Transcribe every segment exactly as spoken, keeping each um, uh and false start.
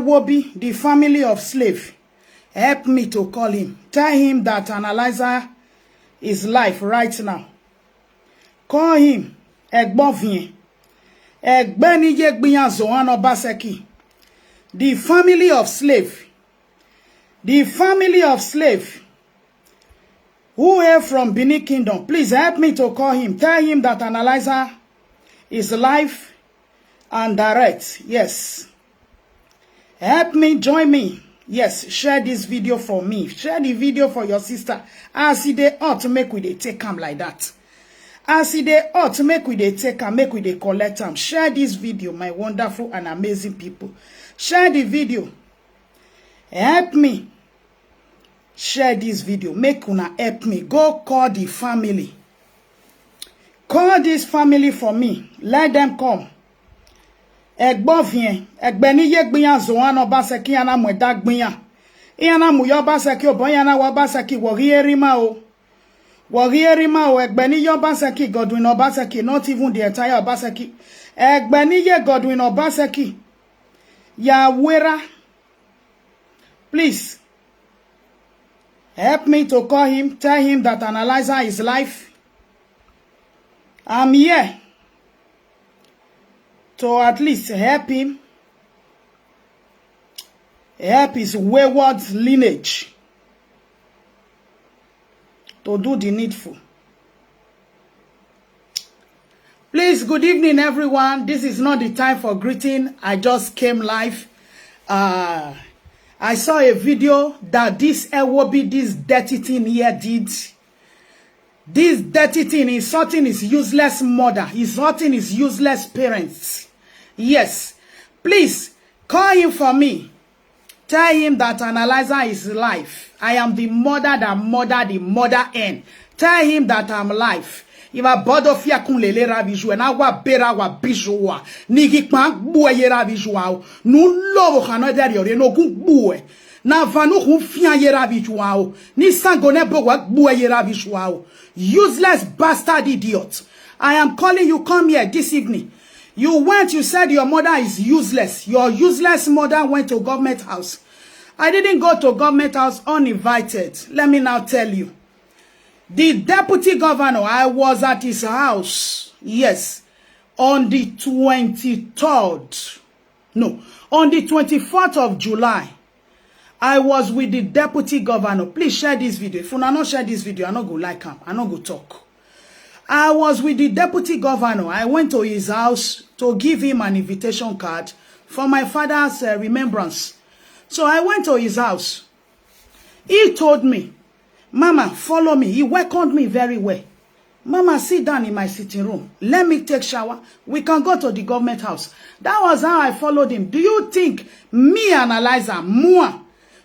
Wobi, the family of slave, help me to call him. Tell him that analyzer is live right now. Call him. Egbovien. Egbeni Yegbinya Zohan Obaseki. The family of slave. The family of slave who hail from Benin Kingdom. Please help me to call him. Tell him that analyzer is live and direct. Yes. Help me, join me. Yes, share this video for me. Share the video for your sister. As e dey hot, make we dey take am like that. As e dey hot, make we dey take am, make we dey collect am. Share this video, my wonderful and amazing people. Share the video. Help me share this video. Make una help me. Go call the family. Call this family for me. Let them come. Egbovien, Egbeni Yegbinya Zohan Obaseki, yana mweda gbinya. Yana muyo Obaseki, obo yana wa Obaseki, wori erima o. Wori erima o, Egbeni Yo Obaseki, Godwin Obaseki, not even the entire Obaseki. Egbeni Ye Godwin Obaseki. Yawera. Please, help me to call him, tell him that analyzer is live. I'm here to at least help him, help his wayward lineage to do the needful. Please, good evening, everyone. This is not the time for greeting. I just came live. Uh, I saw a video that this L O B, this dirty thing here did. This dirty thing, insulting his useless mother, insulting his useless parents. Yes, please call him for me. Tell him that analyzer is live. I am the mother that mother the mother end. Tell him that I'm live. Iva bodo fia kun lele ravi jua, na wa bera wa bijua. Nigi kpan gbue ye ravi jua o. Nu lobo kano de ri ore no gun gbue. Na vanu kun fia ye ravi jua o. Ni sango ne bo wa gbue ye ravi jua o. Useless bastard idiot. I am calling you, come here this evening. You went, you said your mother is useless. Your useless mother went to government house. I didn't go to government house uninvited. Let me now tell you. The deputy governor, I was at his house. Yes. On the twenty-third. No. On the twenty-fourth of July, I was with the deputy governor. Please share this video. If una no share this video, I no go like am. I no go talk. I was with the deputy governor. I went to his house to give him an invitation card for my father's, uh, remembrance. So I went to his house. He told me, "Mama, follow me." He welcomed me very well. "Mama, sit down in my sitting room. Let me take shower. We can go to the government house." That was how I followed him. Do you think me, Analyzer, Mua,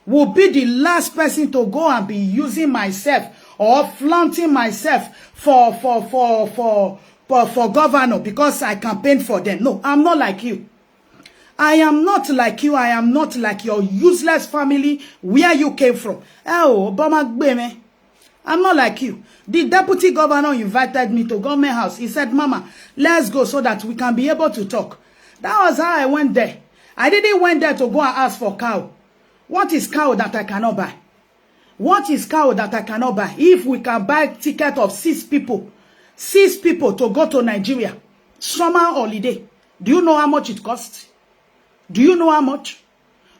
will be the last person to go and be using myself or flaunting myself for, for, for, for, for, for governor because I campaigned for them? No, I'm not like you. I am not like you. I am not like your useless family where you came from. Eh, oh, Boma Gbeme. I'm not like you. The deputy governor invited me to government house. He said, "Mama, let's go so that we can be able to talk." That was how I went there. I didn't went there to go and ask for cow. What is cow that I cannot buy? What is cow that I cannot buy? If we can buy ticket of six people, six people to go to Nigeria, summer holiday, do you know how much it costs? Do you know how much?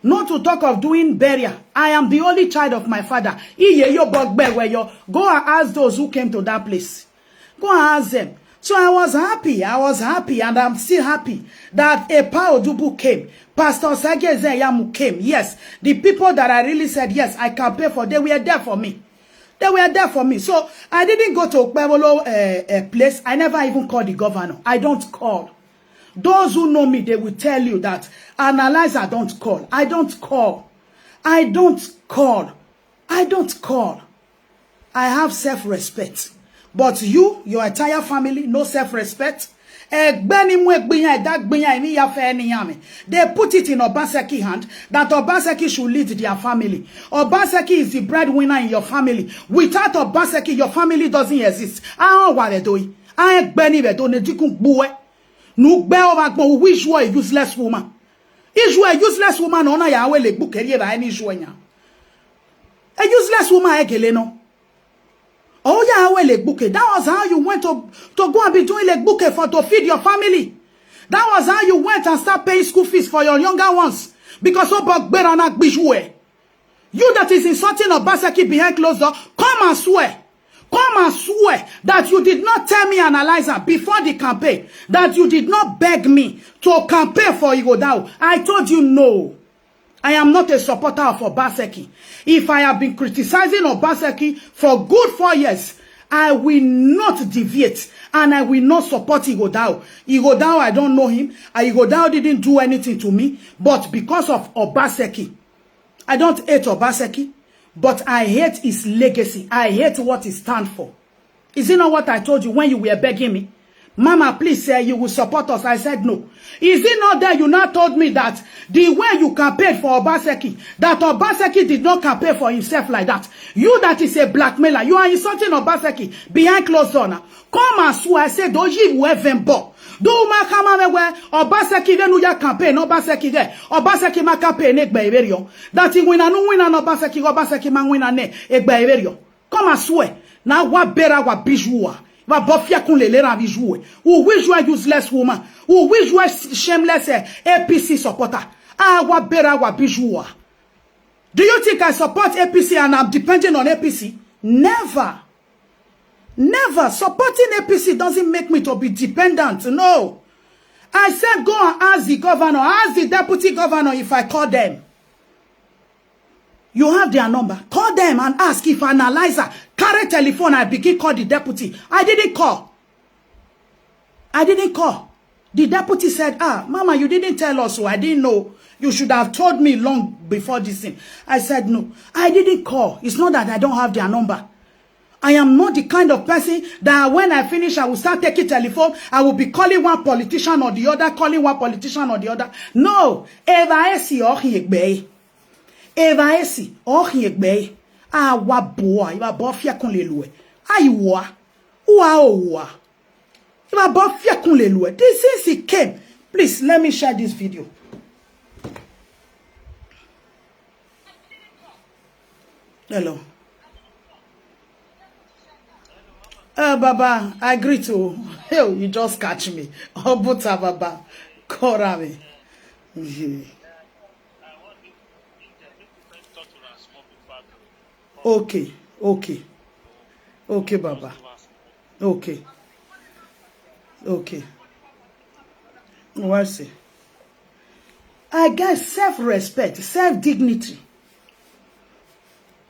Not to talk of doing burial. I am the only child of my father. Iye yo bogbe we yo. Go and ask those who came to that place. Go and ask them. So I was happy. I was happy, and I'm still happy that Epa Odubu came. Pastor Sergei Zeyamu came. Yes, the people that I really said, "Yes, I can pay for," they were there for me. They were there for me. So I didn't go to Okpebholo, uh, uh, place. I never even called the governor. I don't call. Those who know me, they will tell you that, "Analyzer, don't call." I don't call. I don't call. I don't call. I have self-respect. But you, your entire family, no self-respect. Egbeni mu egbiyan, eda gbiyan, emi ya fe eniyan mi. They put it in Obaseki hand that Obaseki should lead their family. Obaseki is the breadwinner in your family. Without Obaseki, your family doesn't exist. Ahon wa re do yi. Ahon egbeni re do ne dikun gbuwe. Nu gbe o ma gbon, which you are a useless woman. Issue a useless woman ona ya awe legbuke rie ba any issue nya. A useless woman egele no. Oh yeah, awe legbuke. That was how you went to, to go and be doing legbuke for to feed your family. That was how you went and start paying school fees for your younger ones. Because Obok Berana Gbishwe. You that is insulting Obaseki behind closed door, come and swear. Come and swear that you did not tell me, Analyzer, before the campaign, that you did not beg me to campaign for Igodao. I told you no. I am not a supporter of Obaseki. If I have been criticizing Obaseki for good four years, I will not deviate and I will not support Igodao. Igodao, I don't know him. Igodao didn't do anything to me, but because of Obaseki, I don't hate Obaseki, but I hate his legacy. I hate what he stand for. Is it not what I told you when you were begging me? Mama, please say you will support us. I said no. Is it not that you now told me that the way you campaigned for Obaseki, that Obaseki did not campaign for himself like that? You that is a blackmailer, you are insulting Obaseki behind closed door now. Come and sue. I said, do you even ball? Do ma kama me we Obaseki ve nu ya campaign, Obaseki ve. Obaseki ma campaign egbe iverio. That he win anu win an Obaseki, Obaseki ma win an egbe iverio. Come and swear. Now what better what bijua? What bofia kun lele ra bijua? Who wish you a useless woman? Who wish you a shameless eh, A P C supporter? Ah, what better what bijua? Do you think I support A P C and I'm depending on A P C? Never. Never. Supporting A P C doesn't make me to be dependent. No. I said go and ask the governor, ask the deputy governor if I call them. You have their number. Call them and ask if Analyzer carry telephone. I begin call the deputy. I didn't call. I didn't call. The deputy said, ah, Mama, you didn't tell us, so I didn't know. You should have told me long before this thing. I said, no, I didn't call. It's not that I don't have their number. I am not the kind of person that when I finish, I will start taking telephone. I will be calling one politician or the other, calling one politician or the other. No, Eva Esi or Hiegbe. Eva Esi or Hiegbe. Ah, wa boy, wa bofia kun lelue. Ayi wa. Wa o wa. Wa bofia kun lelue. This is he came. Please let me share this video. Hello. Uh, Baba, I greet you. Hey, you just catch me. Obuta Baba, Korami. Yeah. Okay, okay, okay, Baba. Okay, okay. Well, see. I get self-respect, self-dignity.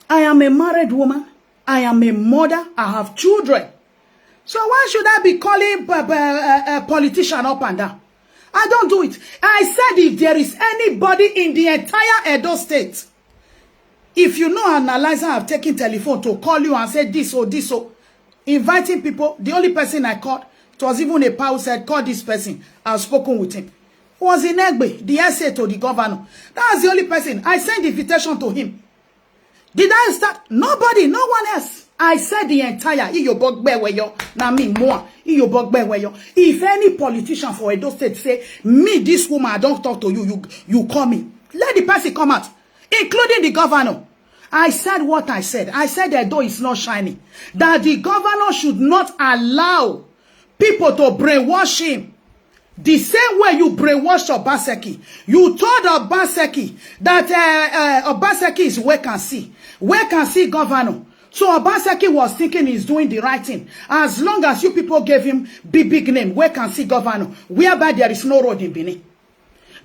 I am a married woman. I am a mother. I have children. So why should I be calling a, a, a politician up and down? I don't do it. I said if there is anybody in the entire Edo state, if you know Analyzer have taken telephone to call you and say this or this or inviting people, the only person I called, it was even a pal who said, call this person. I've spoken with him. It was in Egbe, the S A to the governor. That's the only person. I sent invitation to him. Did I start? Nobody, no one else. I said the entire Iyobogbe Weyo. Na me more. Iyobogbe Weyo. If any politician for Edo State say, me, this woman, I don't talk to you, you, you call me. Let the person come out, including the governor. I said what I said. I said Edo is not shining. That the governor should not allow people to brainwash him. The same way you brainwashed Obaseki, you told Obaseki that uh, uh, Obaseki is wait and see, wait and see governor. So Obaseki was thinking he's doing the right thing. As long as you people gave him big, big name, wait and see governor, whereby there is no road in Benin.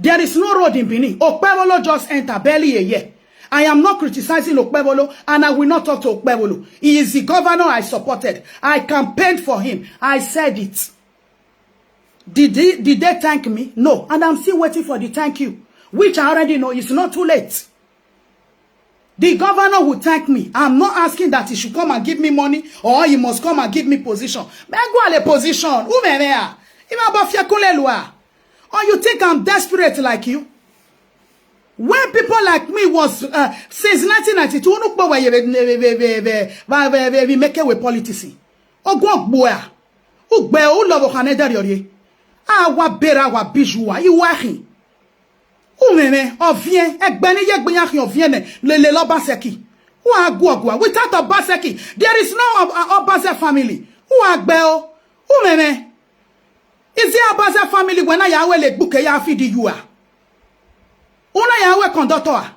There is no road in Benin. Okpebolo just enter barely a year. I am not criticizing Okpebolo and I will not talk to Okpebolo. He is the governor I supported. I campaigned for him. I said it. Did, he, did they thank me? No. And I'm still waiting for the thank you, which I already know it's not too late. The governor will thank me. I'm not asking that he should come and give me money or he must come and give me position. Meguale position. Umemea. Ima bofia kulelua. Or you think I'm desperate like you? When people like me was uh, since nineteen ninety-two, unu kpo wa ye- we- we- we- we- we- we- we- we make a way politics. Ogwo gboa. Ugbe u lo bo kane dari ori. Awa bera wa bijua. Iwahi. Umeme, Ovie, Egbeni Yegbenyakin Ovie ne, Lele Obaseki. Who are Guagua? Without Obaseki, there is no Ob- uh, Obase family. Who are Beo? Umeme. Is there Obase family when I awele buke ya fidi you are? Una ya we conductor.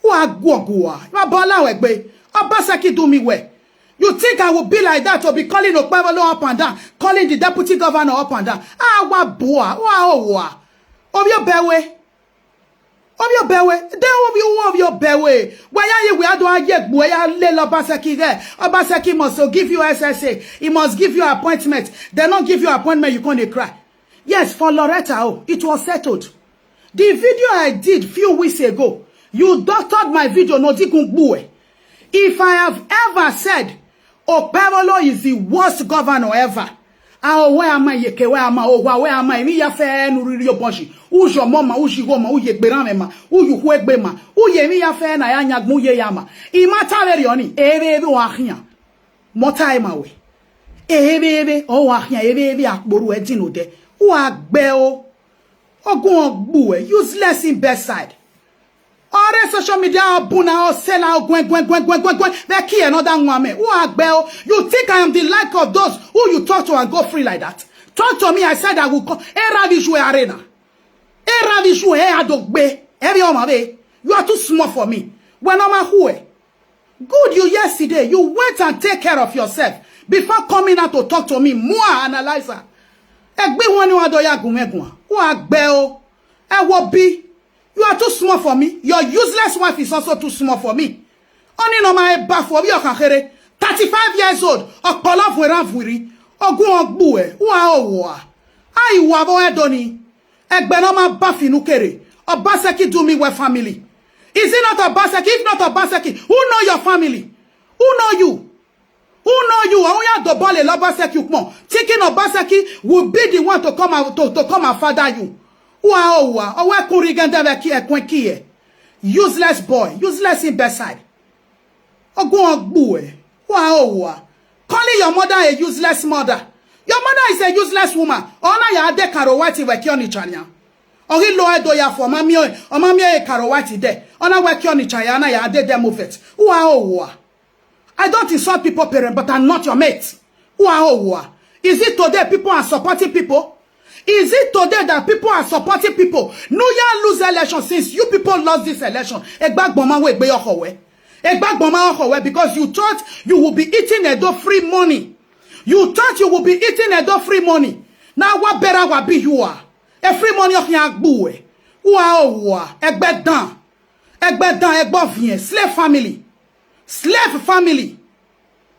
Who are Guagua? You are Bola Wegbe. Obaseki do me well. You think I will be like that to be calling Okpevolo up and down, calling the deputy governor up and down? Ah, wa boa, wa owa. Obio Bewe. Obio Bewe. They will be Obio Bewe. Why are you? We are doing yet. Why are Lel Obaseki there? Obaseki must so give you S S A. He must give you appointment. They don't give you appointment, you can't cry. Yes, for Loretta, oh, it was settled. The video I did few weeks ago, you doctored my video, no dikun gbue. If I have ever said Okpevolo is the worst governor ever, aowe ama yeke we ama owa we ama emi ya fe nu riri oboshi. Ujo moma, uji goma, uye gberame ma, uyu huegbe ma, uye emi ya fe na ya nyagmu ye ya ma. Imata veri oni, eve eve o ahia. Mota ema we. Eve eve o ahia, eve eve akporu edin ode. U agbe o. Ogun ogbue, useless in bedside. Ore social media abuna o sela o gwen gwen gwen gwen gwen gwen. They kill another woman. Who are Beo? You think I am the like of those who you talk to and go free like that? Talk to me. I said I will call. Era Visual Arena. Era Visual Adogbe. Every hour, you are too small for me. When I'm a who? Good you yesterday. You went and take care of yourself before coming out to talk to me. More analyzer. Egbe won ni wa do ya gun megun. Who are Beo? I will be. You are too small for me. Your useless wife is also too small for me. Only no my bath for your kakere. Thirty-five years old. Okpolo fuera furi. Ogun ogbu e. Wa owa. Ai wa bo edoni. Egbe no ma bath inu kere. Obaseki do me well family. Is it not Obaseki? If not Obaseki, who know your family? Who know you? Who know you? Only Dobole Obaseki Ukmo. Thinking Obaseki will be the one to come out to, to come and father you. Ua owa. Owe kuri gende veki ekwenkie. Useless boy. Useless in bedside. Ogun ogbue. Ua owa. Calling your mother a useless mother. Your mother is a useless woman. Ona ya de karo wati veki oni chanya. Ogi lo edo ya for mami o. O mami e karo wati de. Ona veki oni chanya na ya de de move it. Ua owa. I don't insult people parents, but I'm not your mate. Who are who are? Is it today people are supporting people? Is it today that people are supporting people? No, you lose election since you people lost this election. Egbagboma we gbe your howe. Egbagboma howe because you thought you will be eating Edo free money. You thought you will be eating Edo free money. Now what better what be you are? A free money of your gbue. Who are who are? Egbedan. Egbedan, Egbovien, slave family. Slave family.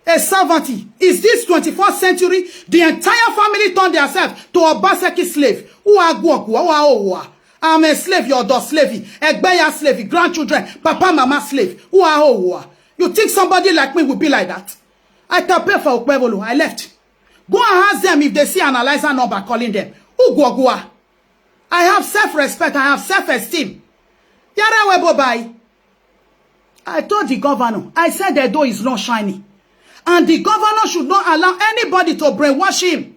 A servant. Is this twenty-first century? The entire family turned themselves to Obaseki slave. Who are Guogu? Who are Owa? I'm a slave, your dog slave, Egbeya slave, grandchildren, papa, mama slave. Who are Owa? You think somebody like me will be like that? I campaign for Okpevolo. I left. Go and ask them if they see analyzer number calling them. Who Guogua? I have self-respect. I have self-esteem. Yara Webo Bai. I told the governor, I said Edo is not shiny. And the governor should not allow anybody to brainwash him.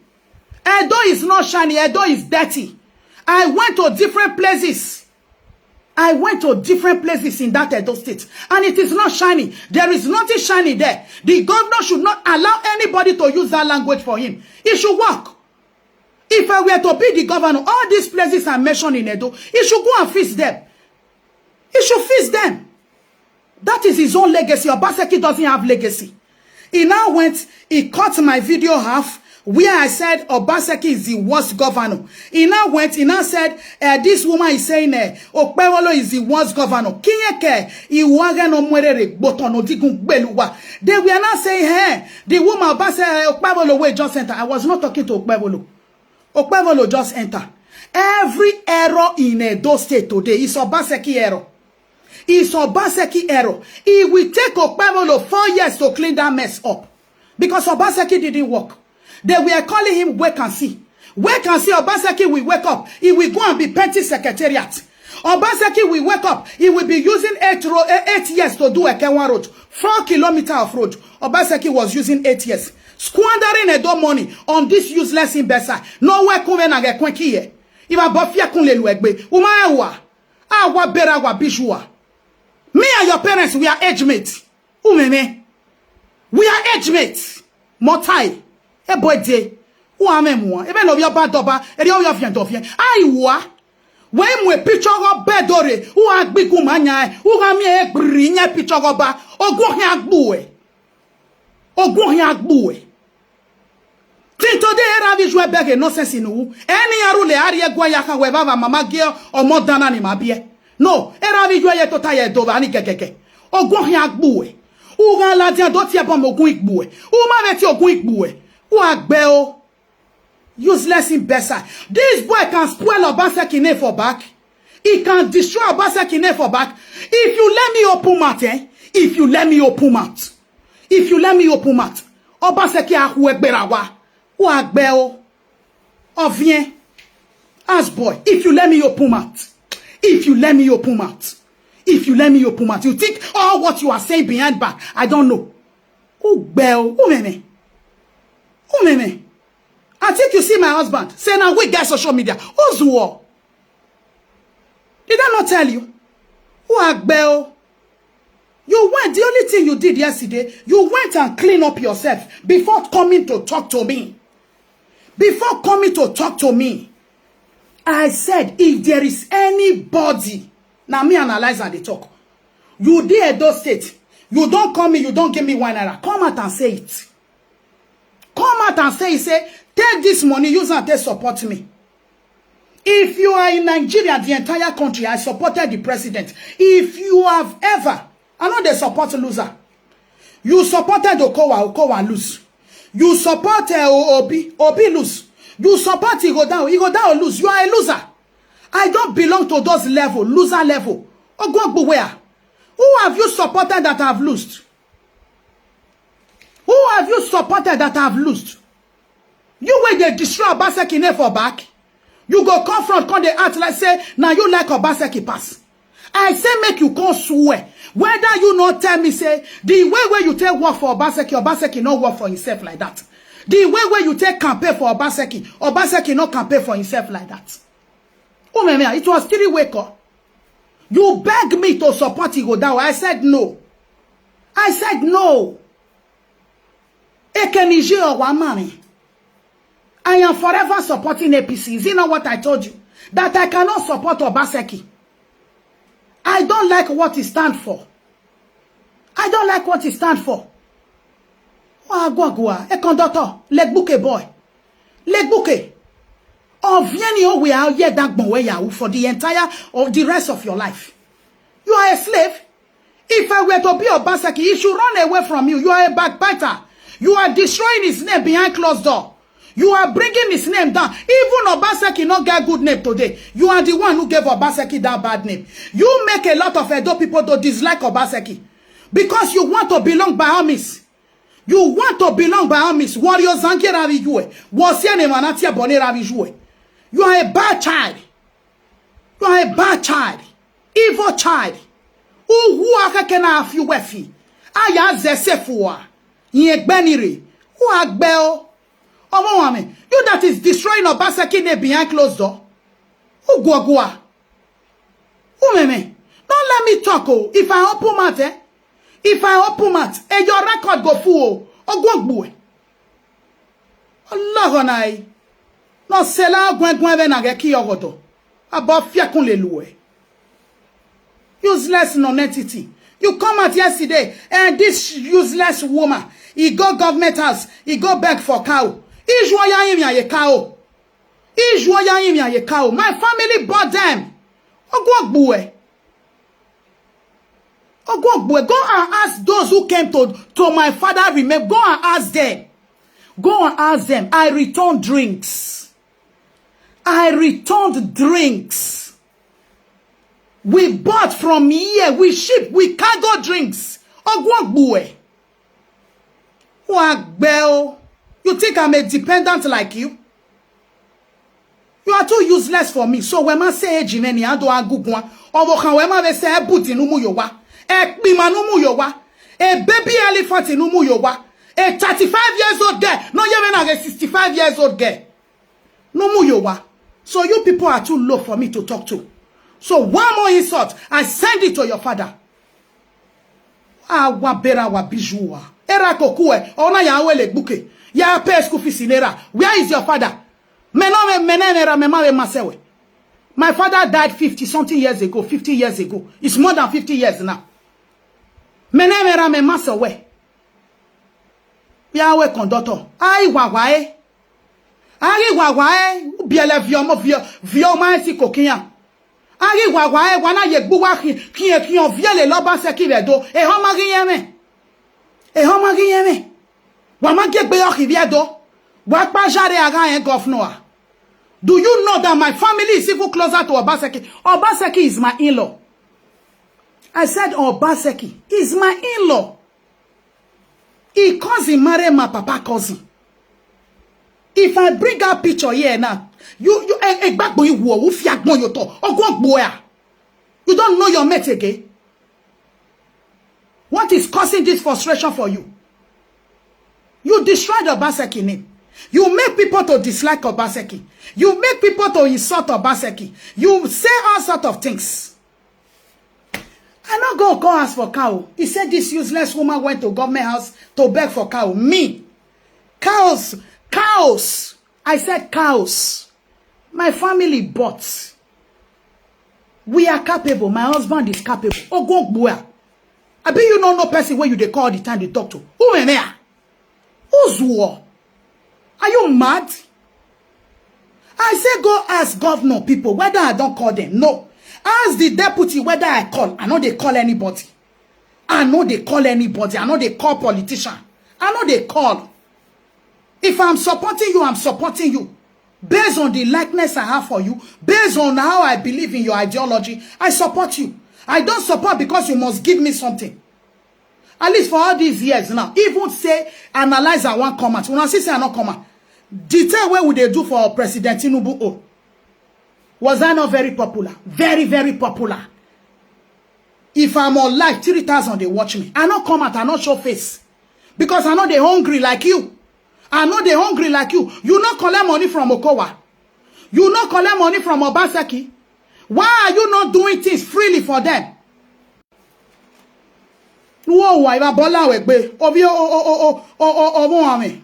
Edo is not shiny. Edo is dirty. I went to different places. I went to different places in that Edo state. And it is not shiny. There is nothing shiny there. The governor should not allow anybody to use that language for him. He should work. If I were to be the governor, all these places I mentioned in Edo, he should go and fix them. He should fix them. That is his own legacy. Obaseki doesn't have legacy. He now went, he cut my video half where I said Obaseki is the worst governor. He now went, he now said, uh, this woman is saying uh, Okpewolo is the worst governor. Kinyeke, Iwage no mwerere, botono digun beluwa. They were not saying, hey, the woman Obase uh, Okpewolo wey just enter. I was not talking to Okpewolo. Okpevolo just enter. Every error in Edo State today is Obaseki error. It's Obaseki error. It will take Okpevolo four years to clean that mess up. Because Obaseki didn't work. They were calling him wake and see. Wake and see, Obaseki will wake up. He will go and be painting secretariat. Obaseki will wake up. He will be using eight, ro- eh, eight years to do Ekenwa Road. Four kilometer of road. Obaseki was using eight years. Squandering Edo money on this useless imbecile. No way kume na gekwenki ye. Iba bofia kun lelu egbe. Uma ewa. Awa bera wa bishua. Me and your parents, we are age mates. Umeme. We are age mates. Motai. Eboede. Uame mua. Ebe no yo ba doba. Eri yo fian dofie. Ai wa. We mu e picture go bedore. U agbigu manya. U ga mi e bri nya picture go ba. Ogun hin agbu e. Ogun hin agbu e. Till today, era visual beg a nonsense in u. Any arule ari egwa ya ka we baba mama ge omo dana ni mabie. No, era visual ye tota ye do ba ni gegege. Ogun hin agbu e. U ga la dia do ti ebo mo ogun igbu e. U ma ve ti ogun igbu e. U agbe o. Useless in bedside. This boy can spoil Obaseki name for back. He can destroy Obaseki name for back. If you let me open mouth, eh? If you let me open mouth. If you let me open mouth. Obaseki ahu egberawa. U agbe o. Ovien. Ass boy. If you let me open mouth. If you let me open mouth. If you let me open mouth. You think all what you are saying behind back, I don't know. Ugbe o. Umeme. Umeme. I think you see my husband. Say now we get social media. Ozuo. Did I not tell you? Who agbeo? You went. The only thing you did yesterday, you went and clean up yourself before coming to talk to me. Before coming to talk to me, I said, if there is anybody, now me analyze and they talk. You dey Edo State. You don't call me. You don't give me one naira. Come out and say it. Come out and say, say, take this money, use and take support me. If you are in Nigeria, the entire country, I supported the president. If you have ever, I know they support loser. You supported Okowa, Okowa lose. You support uh, Obi, Obi lose. You support Igodao, Igodao lose. You are a loser. I don't belong to those level, loser level. Ogwogbu where? Who have you supported that have lost? Who have you supported that have lost? You wey dey destroy Obaseki name for back. You go come front, come dey act like say now you like Obaseki pass. I say make you come swear. Whether you not tell me say the way where you take work for Obaseki, Obaseki not work for himself like that. The way where you take campaign for Obaseki, Obaseki not campaign for himself like that. Oh my man, it was three way call. You beg me to support Igodao. I said no. I said no. Ekenije Owamari. I am forever supporting A P C. Is it not what I told you? That I cannot support Obaseki. I don't like what he stand for. I don't like what he stand for. Wagwagwa, a conductor, legbuke boy. Legbuke. Ovieni owe aye dagbon we yahu for the entire or the rest of your life. You are a slave. If I were to be Obaseki, he should run away from you. You are a backbiter. You are destroying his name behind closed door. You are bringing his name down. Even Obaseki not get good name today. You are the one who gave Obaseki that bad name. You make a lot of Edo people to dislike Obaseki because you want to belong by all means. You want to belong by all means. Warrior Zangi Ravi Yue. Wasiene Manatia Bone Ravi Yue. You are a bad child. You are a bad child. Evil child. Who who are kena afi wefi? Aya zesefua. Yegbenire. Who agbeo? Omowame. You that is destroying Obaseki name behind closed door. Ugwagwa. Umeme. Don't let me talk. Oh. If I open mouth, eh? If I open mouth, eh, your record go full. Oh. Ogwogbu. Allah onai. No sela gwen gwen ve na ge ki ogodo. Abo fiekun le luwe. Useless non-entity. You come out yesterday and this useless woman, he go government house, he go beg for cow. Iju ya him ya ye cow. Iju ya him ya ye cow. My family bought them. Ogwogbu e. Ogwogbu e. Go and ask those who came to, to my father remain. Go and ask them. Go and ask them. I return drinks. I returned drinks. We bought from here. We ship. We cargo drinks. Ogwogbu e. Wagbeo. You think I'm a dependent like you? You are too useless for me. So when I say ejimeni ado agugwa, owo kan when I say ebuti numu yowa, ekpima numu yowa, a baby elephant numu yowa, a thirty-five years old girl, no, you a sixty-five years old girl. Numu yowa. So you people are too low for me to talk to. So one more insult, I send it to your father. Awa bera wa bijua. Era kokue, ona ya awele gbuke. Ya pay school fees in era. Where is your father? Meno me, mene me ra me ma we masewe. My father died fifty something years ago, fifty years ago. It's more than fifty years now. Mene me ra me masewe. Ya we conductor. Ai wa wa e. Ai wa wa e. Biele viomo vio, vioma e si kokinya. Ai wa wa e, wa na ye gbu wa ki, ki, ki o viele lo ba se ki ve do. E ho ma gi yen me. E ho ma gi yen me. Wa ma ge gbe yo ki ve do. Wa pa jare aga yen governor. Do you know that my family is even closer to Obaseki? Obaseki is my in-law. I said Obaseki is my in-law. He cousin marry my papa cousin. If I bring out picture here now, you, you, e, e gbagbo iwo, u fi agbon yo to, ogun gbo ya. You don't know your mate again. What is causing this frustration for you? You destroy the Obaseki name. You make people to dislike Obaseki. You make people to insult Obaseki. You say all sort of things. I no go go ask for cow. He said this useless woman went to government house to beg for cow. Me. Cows. Cows. I said cows. My family bought. We are capable. My husband is capable. Ogogbua. I bet you no know person where you dey call the time they talk to. Who am I? Who's war? Are you mad? I say go ask governor people whether I don't call them. No. Ask the deputy whether I call. I know they call anybody. I know they call anybody. I know they call politician. I know they call. If I'm supporting you, I'm supporting you. Based on the likeness I have for you, based on how I believe in your ideology, I support you. I don't support because you must give me something. At least for all these years now, even say analyze I wan come out. Una see say I no come out. The thing wey we dey do for President Tinubu o, was I not very popular? Very, very popular. If I'm on live, three thousand dey watch me. I no come out, I no show face. Because I no dey hungry like you. I no dey hungry like you. You no collect money from Okowa. You no collect money from Obaseki. Why are you not doing things freely for them? Wo wa iba bola we gbe. Obi o o o o o o o mo ame.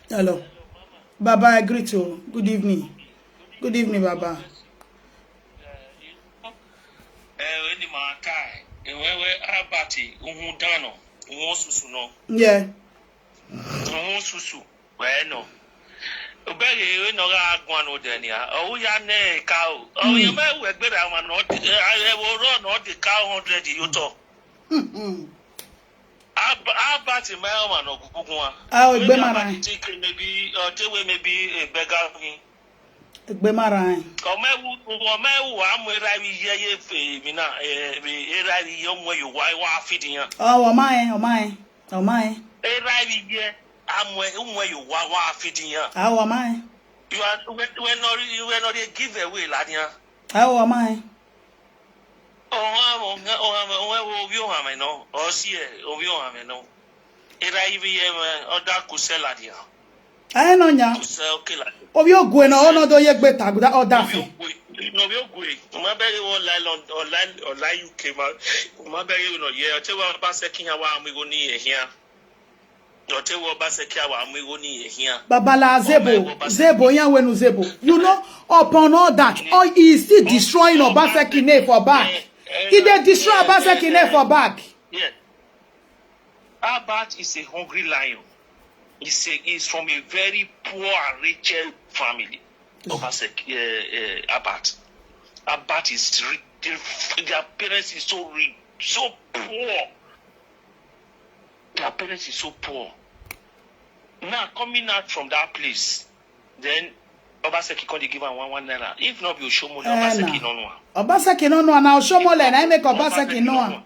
Hello. Baba, I greet you. Good evening. Good evening, Baba. Eh, eni ma kai. Ewewe abati, uhun dano, uhun susu no. Yeah. Uhun susu. Bueno. Obere ewe no ga agwan odenia. O ya ne ka o. O ya me we gbe da ma no. E wo ro no de ka hundred yo to. Mm-mm. Ab- Albert Mayowa no gugugun wa. Ah, o gbe Maybe mara. Albert take maybe uh, take away maybe a beggar thing. Egbe mara. Omewu omewu amwera ye ye fe mi na eh mi era ye omwe yo wa wa fidi yan. Oh, o mai, o mai. O mai. Era ye amwe omwe yo wa wa fidi yan. Ah, o mai. You are when when not you were not a giveaway la yan. Ah, o mai. Oha oha oha oha obi oha me no. O si e obi oha me no. Era ibi ye me oda kusela dia. Ai no nya. Kusela okela. Obi ogwe no ono do ye gbe taguda oda Obi fi. ogwe. No obi ogwe. Mo ma bẹ̀rẹ̀ wọ online on online online U K ma. Mo ma bẹ̀rẹ̀ no ye. O te wa ba se kiyan wa mi go ni ye hian. O te wa ba se kiyan wa mi go ni ye hian. Babala zebo, zebo yan wenu zebo. You know, upon all that, oh, he is still destroying Obaseki name for back. He dey destroy Obaseki name for back. Yeah. Albert is a hungry lion. He's, a, he's from a very poor and wretched family. Obaseki, uh, uh, Albert. Albert is rich. Their parents is so rich, so poor. Their parents is so poor. Now coming out from that place, then Obaseki come dey give am one one naira. If not be Oshomole, Eh, Obaseki na. no know am. Obaseki no know, na Oshomole na make Obaseki know am.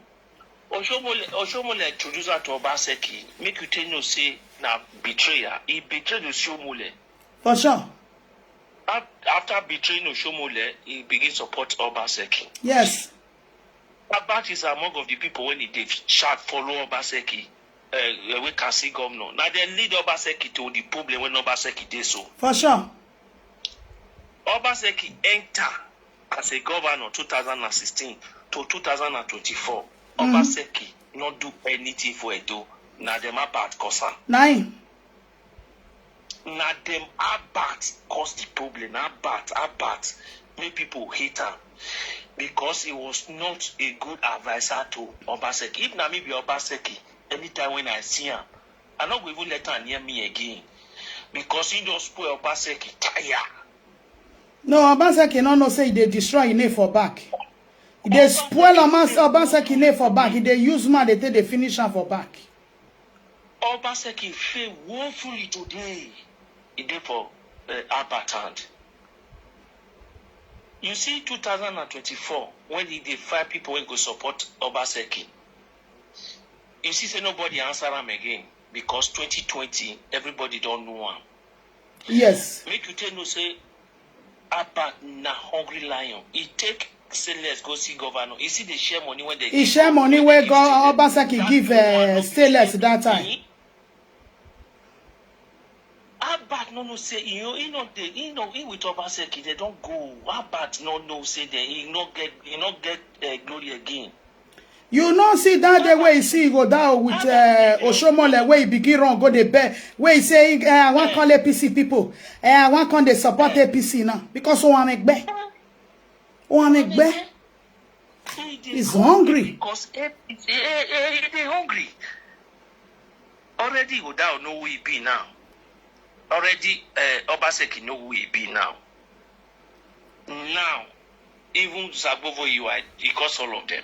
Oshomole, Oshomole introduce her to Obaseki. Make you take know say na betrayal. He betrayed Oshomole. For sure. Af- After betraying Oshomole, he begin support Obaseki. Yes. Albert is among of the people when he dey shout follow Obaseki. Uh, we can see governor. Now they lead Obaseki to the problem when Obaseki dey so. For sure. Obaseki enter as a governor two thousand and sixteen to two thousand and twenty-four, Obaseki no do anything for Edo. Na dem Abat cause am. Na him. Na dem Abat cause the problem. Na Abat, Abat make people hate am because he was not a good adviser to Obaseki. If na me be Obaseki, anytime when I see am, I no go even let am near me again because he don spoil Obaseki tire. No, Obaseki no know say e dey destroy im name for back. E dey spoil Obaseki name for back. E dey use man dey take dey finish am for back. Obaseki fail woefully today. E dey for uh, Abat hand. You see two thousand and twenty-four when he dey find people wey go support Obaseki. You see say nobody answer am again because twenty twenty everybody don know am. Yes. Make you take know say Abat na hungry lion. He take Stainless go see governor. He see the share money when they He share money wey go Obaseki give uh, Stainless that time. Abat no know say he no he no dey he no he with Obaseki they don go. Abat no know say they he no get he no get uh, glory again. You no see that day wey he see he go down with uh, Oshomole wey he begin run go dey beg wey he say uh, I wan call A P C people. Uh, I wan come dey support A P C now because o wan make beg. O wan make beg. He's hungry. Because he, he, he, he dey hungry. Already Odao know who he be now. Already uh, Obaseki know who he be now. Now, even Zagbovo U I, he calls all of them.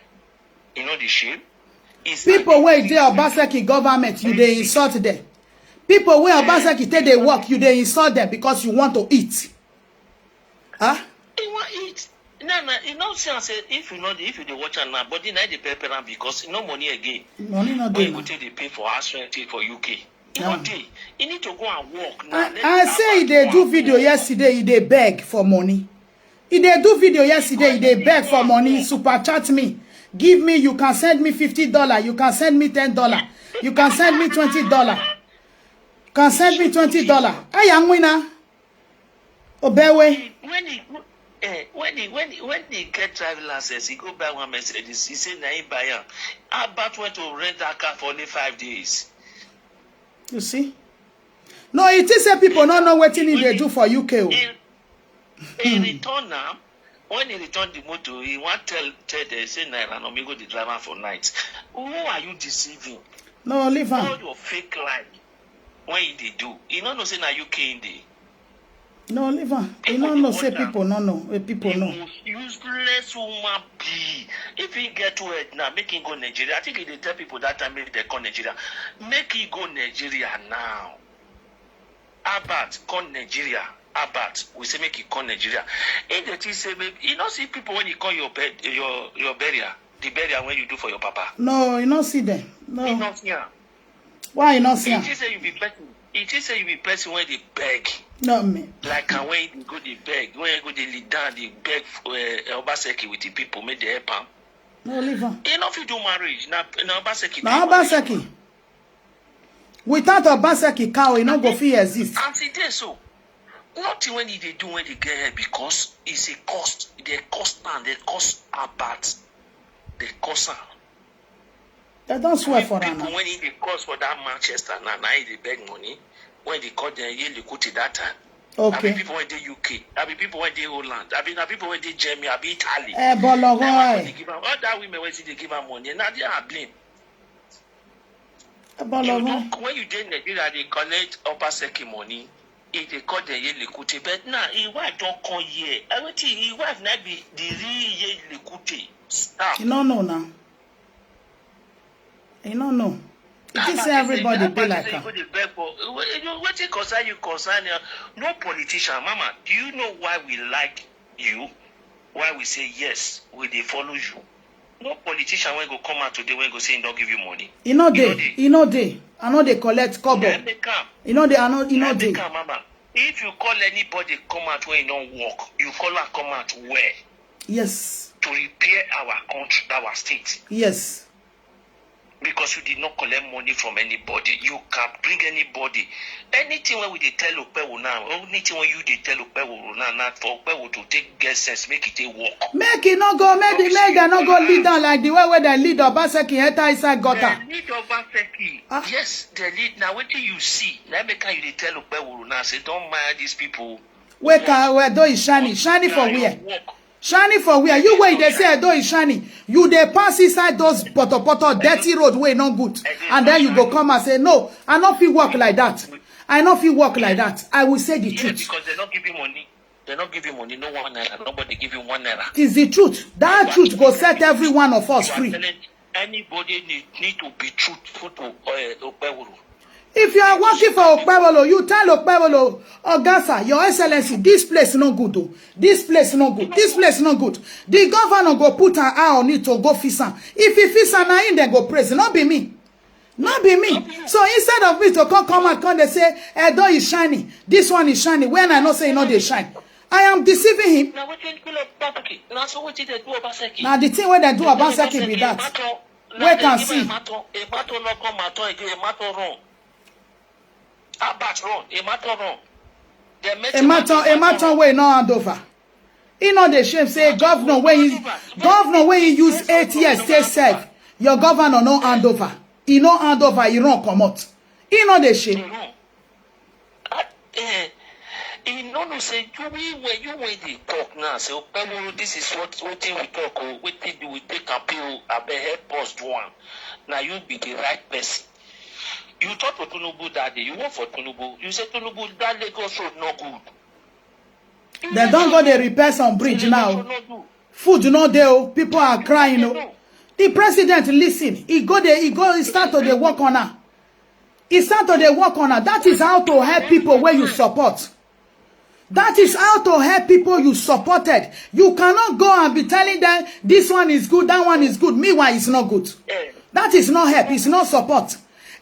You know the shame? It's People wey dey Obaseki government, you dey insult them. People wey Obaseki take dey work, you dey insult them because you want to eat. Huh? He wan eat. No, no, you know, see, I say, if you know, if you dey watch am now, body na dey pepper am because no money again. Money no When dey you go now. take dey pay for house rent for U K. You Yeah. no dey. You need to go and work now. I, Let I Abat say he dey go do and video work. Yesterday, he dey beg for money. He dey do video yesterday, he dey beg for money. Super chat me. Give me, you can send me fifty dollar, you can send me ten dollar, you can send me twenty dollar. Can send me twenty dollar. Aya nwina. Obewe. When he eh, when he when he, when he get driving license, he go buy one Mercedes. He say na him buy am. Abat went to rent that car for only five days. You see? No, you think say people no know wetin he dey do for U K o. He, he return now. When he return the motor, he wan tell tell them say na Ranomi go the driver for night. Who are you deceiving? No, leave All am. Your fake life. When he dey do, he no know say na U K he dey. No, leave am. You no know say people no know. Eh, people know. Useless woman be. If he get word now, make him go Nigeria. I think he dey tell people that time make they come Nigeria. Make he go Nigeria now. Abat come Nigeria. Abat, we say make he come Nigeria. He dey think say maybe he no see people when he come your bed, your your burial, the burial when you do for your papa. No, you no see them. He No. no see am. Why you no see He am? think say you be person. He think say you be person when they beg. Not me. Like am when you go dey beg, when you go dey lead down, dey beg for uh, Obaseki with the people, make they help am. No, leave am. He no fit do marriage. Na na Obaseki. Na Obaseki. Without Obaseki cow, e no go fit exist. As e dey so, nothing when he dey do when they get help because it's a cost. They cost am. They cost Abat. They cost am. They don't swear for am. People when he dey cost for that Manchester now, now he dey beg money. When they call them Yele Kuti that time. I be Okay. People when dey U K. I be people when dey Holland. I be na people when dey Germany. I be Italy. Eh, Bologo, Now when they eh. give am, all that women when they give am money. Now they are blame. Eh, Bologo. When you dey Nigeria, they collect Obaseki money. If they call them Yele Kuti, but now his wife don't come here. Everything his wife now be the real Yele Kuti staff. You no know now. You no know. You think say everybody be like am. Wetin concern you concern you. No politician, mama. Do you know why we like you? Why we say yes, we dey follow you? No politician wey go come out today wey go say he don give you money. E no dey. E no dey. I no dey collect kobo. E no dey. I no. E no dey. Mama, if you call anybody come out when you don work, you call am come out where? Yes. To repair our country, our state. Yes. Because you did not collect money from anybody. You can bring anybody. Anything wey we dey tell Okpewo now, anything wey you dey tell Okpewo now, na for Okpewo to take get sense, make e take work. Make e no go, make the, make dem no go lead down like the way wey dem lead Obaseki enter inside gutter. Dem lead Obaseki. Ah. Yes, dem lead. Na wetin you see, na make am you dey tell Okpewo now say, "Don't mind these people." Wey can, wey Edo is shining, shining for where? Shining for where? You wey dey say Edo is shining, you dey pass inside those poto poto, dirty road wey no good, and then you go come and say, "No, I no fit work like that. I no fit work like that. I will say the truth." Because they no give you money. They no give you money. No one naira. Nobody give you one naira. It is the truth. That truth go set every one of us free. Anybody need, need to be truthful to uh, Okpewo. If you are working for Okpebholo, you tell Okpebholo, "Oga sir, your excellency, this place no good o. This place no good. This place no good." The governor go put an eye on it to go fix am. If he fix am, na him dem go praise. No be me. No be me. So instead of me to come, come and come, they say, "Edo is shining. This one is shining." When I know say e no dey shine. I am deceiving him. Na wetin kill Obaseki? Na so wetin dey do Obaseki? Na the thing wey dem do Obaseki be that. Wey can see. Emato, Emato no come Mato again. Emato run. Abat run. Emato run. Dem make Emato, Emato wey no hand over. He no dey shame say governor wey he, governor wey he use eight years take serve, your governor no hand over. He no hand over. He run comot. He no dey shame. He run. Ah, eh, he no know say you, we, when you, when they talk now, say, "Okpebholo, this is what, wetin we talk o, wetin do we take am pay o, abeg help us do am." Now you be the right person. You talk to Tinubu that day. You work for Tinubu. You say, "Tinubu, that Lagos road no good." Dem don go dey repair some bridge now. Food no dey o. People are crying o. The president listen. He go dey, he go, he start to dey work on am. He start to dey work on am. That is how to help people wey you support. That is how to help people you supported. You cannot go and be telling them, "This one is good, that one is good." Meanwhile, it's not good. That is not help. It's not support.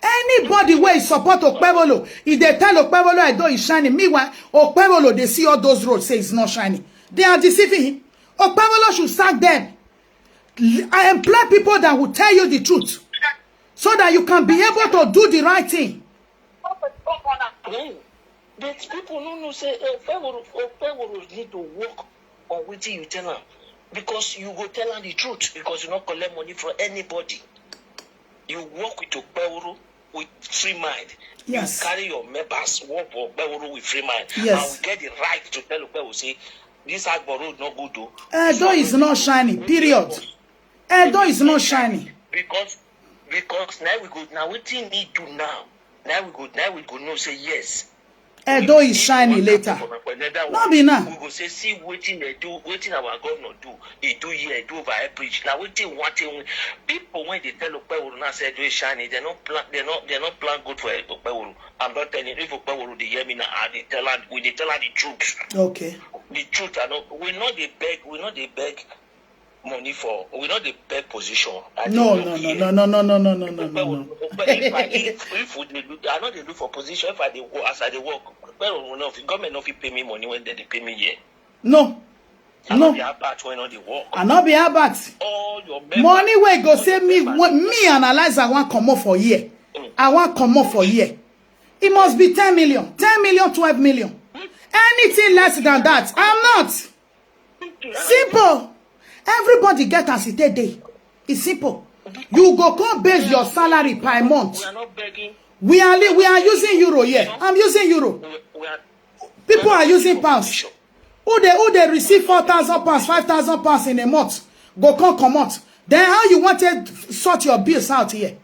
Anybody wey support Okpebholo, if they tell Okpebholo Edo is shining, meanwhile, Okpebholo, they see all those roads, say it's not shining. They are deceiving him. Okpebholo should sack them. I employ people that will tell you the truth so that you can be able to do the right thing. No, but people no know say Okpebholo, Okpebholo need to work on wetin you tell am, because you go tell am the truth, because you no collect money from anybody. You work with Okpebholo with free mind. Yes. You carry your members work for Okpebholo with free mind. Yes. And we get the right to tell Okpebholo say, "This Agbo road no good o." Edo is not shining, period. Edo is not shining. Because, because now we go, now wetin need do now? Now we go, now we go know say yes. Edo is shining later. No be now. We go say, "See wetin they do, wetin our governor do. He do here, he do over air bridge." Now wetin, one thing, people when they tell Okpebholo now say Edo is shining, they no plan, they no, they no plan good for Okpebholo. I'm not telling you, if Okpebholo dey hear me now, I dey tell am, we dey tell am the truth. Okay. The truth, I know. We no dey beg, we no dey beg money for, we no dey beg position. I dey work here. No, no, no, no, no, no, no, no, no, no, no. Okpe, Okpe, if I, if, if we dey look, I no dey look for position. If I dey work, as I dey work, Okpebholo no fit, government no fit pay me money when they dey pay me here. No. I no be Albert wey no dey work. I no be Albert. All your members. Money wey go save me, when me and Eliza wan comot for here. I wan comot for here. It must be ten million, ten million, twelve million. Anything less than that, I'm not. Simple. Everybody get as e take dey. It's simple. You go come base your salary per month. We are not begging. We are li-, we are using euro here. I'm using euro. We, we are, people are using pounds. Who dey, who dey receive four thousand pounds, five thousand pounds in a month, go come comot. Then how you want to sort your bills out here?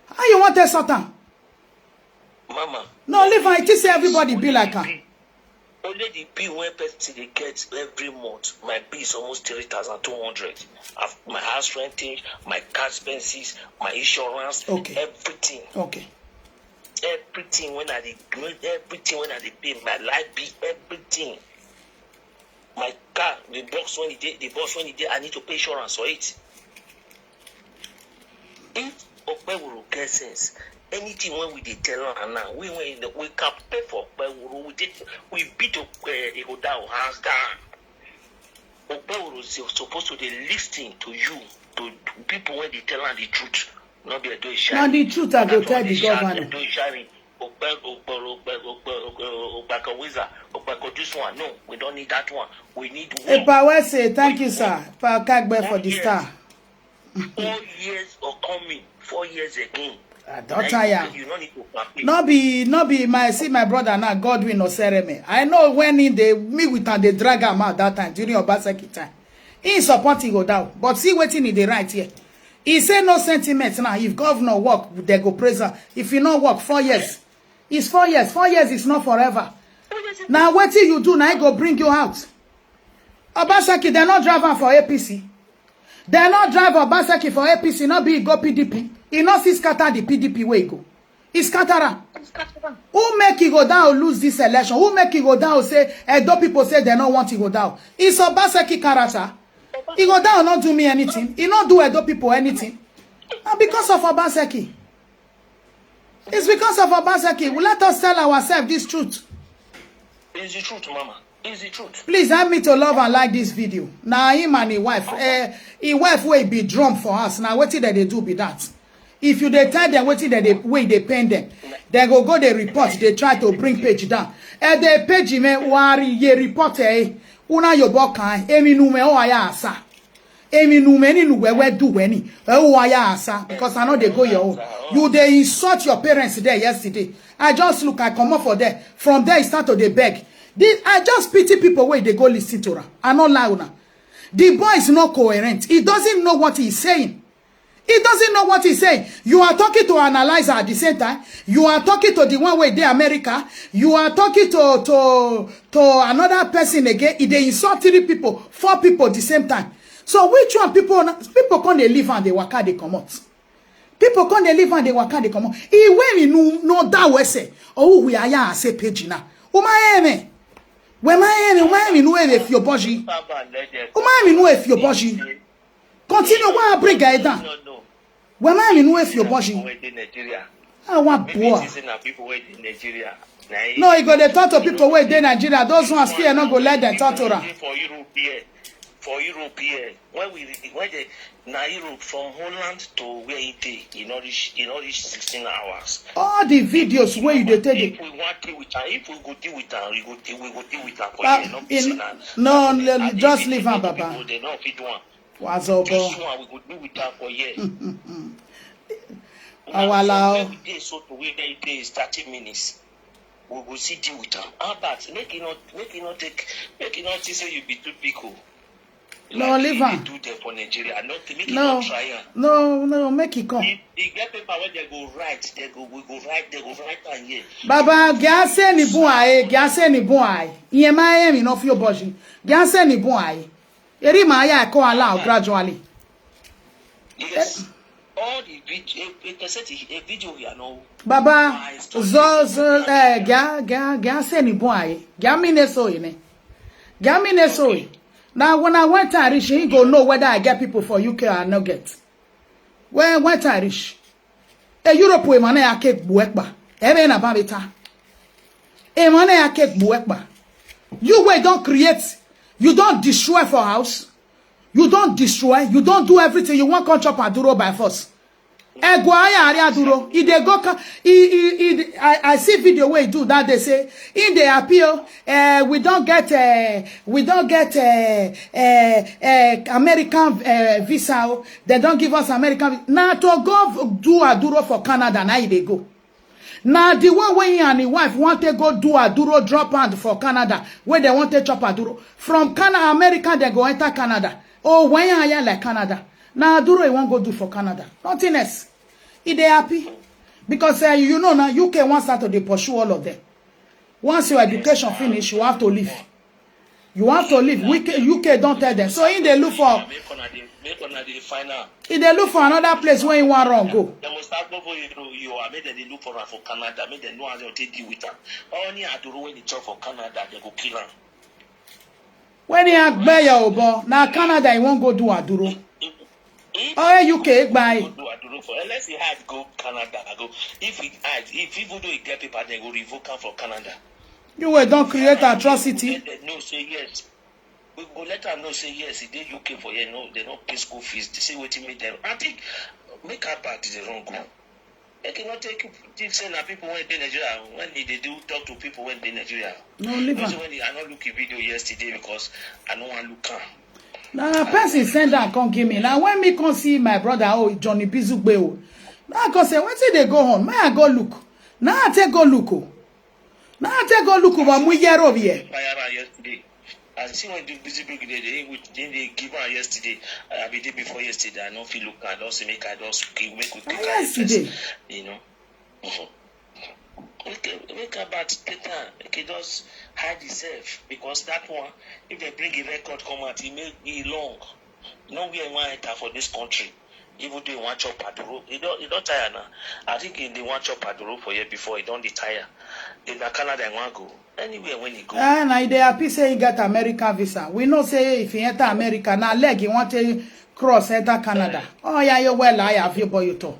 How you want to sort am? Mama. No, leave am. I think say everybody be like am. Only the bill wey person dey get every month, my bill is almost three thousand two hundred. I've, my house renting, my car expenses, my insurance, okay, everything. Okay. Everything when I dey, everything when I dey pay, my light bill, everything. My car, the box when e dey, the boss when e dey, I need to pay insurance for it. If Okpebholo get sense, anything when we dey tell am now, we, we, we can pay for Okpebholo. We did, we beat Okpe, Ihodao hands down. Okpebholo is supposed to dey listen to you, to people when they tell am the truth. No be Edo Na the truth I go tell the Ishari, governor. Edo Ishari. Okpe, Okpe, Okpe, Okpe, Okpe, Okpeko Wiza, Okpeko this one. No, we don't need that one. We need who? Epa Wese, thank you, sir. Pa Kagbe for the star. Four years or coming, four years again. I don't tire. You don't need to complain. No be, no be my, see my brother now, Godwin Osereme. I know when he dey, me with am dey drag am out that time during Obaseki time. He support Ighodao, but see wetin he dey write here. He say no sentiment now. If governor work, they go praise am. If he no work, four years. It's four years. Four years is not forever. Now wetin you do now, he go bring you out. Obaseki, they no drive am for A P C. They no drive Obaseki for A P C, no be go P D P. He no see scatter the P D P wey go. He scatter am. Who make Ighodao lose this election? Who make Ighodao say Edo people say they no want Ighodao? It's Obaseki character. Ighodao no do me anything. He no do Edo people anything. And because of Obaseki. It's because of Obaseki. Let us tell ourselves this truth. It's the truth, Mama. It's the truth. Please help me to love and like this video. Now him and his wife, uh, his wife will be drum for us. Now what did they do be that? If you dey tell them wetin dem dey, wey dey pain them, they go go dey report, dey try to bring page down. Eh, the page me wari ye report eh. Una yo boka emi nume o aya asa. Emi nume ni nuwe we do weni. Eh, o aya asa because I know they go your own. You dey insult your parents there yesterday. I just look, I come up for there. From there, I start to dey beg. This, I just pity people wey dey go listen to her. I no lie una. The boy is not coherent. He doesn't know what he's saying. He doesn't know what he's saying. You are talking to analyzer at the same time. You are talking to the one way there, America. You are talking to to to another person again. He dey insult three people, four people at the same time. So which one people people come dey leave and they waka dey comot? People come dey leave and they waka dey comot. He when he no no that way say, oh we are ya say page na. Uma eme. We ma eme, uma eme no eme fio boji. Uma eme no e fio boji. Continue, why I bring it down? No, no. We ma eme no e fio boji. Wey dey Nigeria. I want Maybe poor. It's na people wey dey Nigeria. Na him- No, he go dey talk to people wey dey Nigeria. Those ones fear no go let them talk to her. For Europe here, for Europe here, when we when the na Europe from Holland to where he dey, he no reach, he no reach sixteen hours. All the videos wey you dey take If dey we want deal with am, if we go deal with am, we go deal, we go deal with am for Ah, here. No be in- say na. no, na- le- na- just if- leave if am, people Baba. They no fit do am. Wazobo. This one we go deal with am for here. Awala o. From where we dey so to where we dey is thirty minutes. We go see deal with am. Albert, make e not make e not take make e not think say you be too big o. No, leave am. Do there for Nigeria. Not make e No, not try am. no, no, make it come. If e get paper wey dem go write, dem go we go write, dem go write am here. Baba, gyase ni bun aye, gyase ni bun aye. Iye ma aye mi no fi oboji. Gyase ni bun aye. Eri ma ya ko allow gradually. Yes. All the video, a, a cassette, a video here no. Baba, zo zo eh gya gya gyase ni bun aye. Gya mi ne so ine. Gya mi ne so e. Now when I went to reach, he go know whether I get people for U K or I no get. When when I reach, e Europe we mane ya ke gbu ekpa. Ebe na ba beta. E mane ya ke gbu ekpa. You wey don create, you don destroy for house. You don destroy, you don do everything. You wan come chop aduro by force. Ego aya ari aduro. E dey go ka e e e I, I see video wey e do that day say e dey appeal. Uh, we don get uh, we don get uh, uh, uh, American uh, visa. Oh. They don give us American visa. Na to go v- do aduro for Canada na e dey go. Na the one wey he and his wife want to go do aduro drop hand for Canada, where they want to chop aduro. From Canada, America, they go enter Canada. Oh, when you are like Canada. Na aduro he wan go do for Canada. Nothing else. He dey happy. Because uh, you know now, U K wants start to dey pursue all of them. Once your education finish, you have to leave. You have to leave. U K, U K don tell them. So he dey look for Make una dey make una dey find am. he dey look for another place where he wan run go. Dem must start go for you you are make dem dey look for am for Canada. Make dem know how dem take deal with am. Only aduro wey dey chop for Canada, dem go kill am. When he agbe your obo, na Canada he wan go do aduro. If Oh, U K gba go do aduro for unless he hide go Canada go. If he hide, if even though he get paper, dem go revoke am for Canada. You wey don create atrocity. Let dem know say yes. We go let am know say yes, he dey U K for here. No, dem no pay school fees. They say wetin make dem. I think Make her bad dey run go. Make e no take you think say na people wey dey Nigeria, when e dey do talk to people wey dey Nigeria. No, leave am. When I no look a video yesterday because I no wan look am. Na person send am come give me. Na when me come see my brother, oh, Johnny Bizugbe o. Na I come say, "Wetin dey go on?" Make I go look. Na I take go look o. Na I take go look o, but mu yero here. Fire am yesterday. As I see when the busy people dey, dey, with, dey, dey give am yesterday. I be dey before yesterday. I no fit look am. I don say make I just quick, make we quick. Na yesterday. You know. Mhm. Make, make her bad take am. Make e just hide himself because that one, if they bring a record come out, e make e long. No where e wan enter for this country. Even though e wan chop aduro, e don, e don tire now. I think e dey wan chop aduro for here before, e don dey tire. If na Canada e wan go, anywhere when e go. Ah, na e dey happy say e get American visa. We know say if e enter America, na leg e wan take cross enter Canada. Oh yeah, you well, I have you, boy, you too.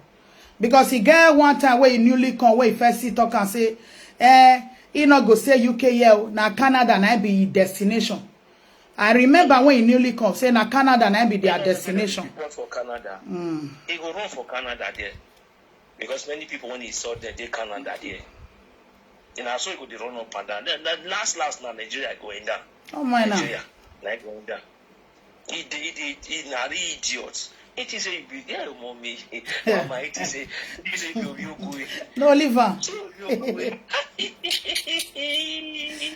Because e get one time wey e newly come, wey e first see talk and say, eh, e no go stay U K here o, na Canada na be e destination. I remember when e newly come, say na Canada na be their destination. Run for Canada. Mm. E go run for Canada there. Because many people when e saw there, dey Canada there. And na so e go dey run up and down. Then, then last, last na Nigeria go end down. Oh my na. Nigeria, na e go end down. E dey, e dey, e na real idiot. E think say you be, yeah, mommy. Mama, e think say, e think say you be Obi Okwe. No, leave am. Say you be Obi Okwe.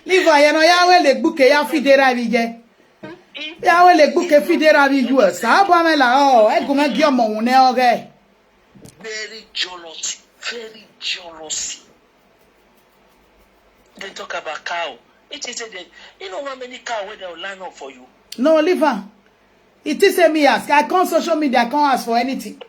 Leave am, you know, ya we le gbuke, ya fi dey right here. Ya we le gbuke fi dey right here. Sa ba me la o, e gu me gi omo wun ne oge. Very jealousy, very jealousy. They talk about cow. It is a, you know how many cow wey dem line up for you? No, leave am. It is a me ask. I come social media, I come ask for anything.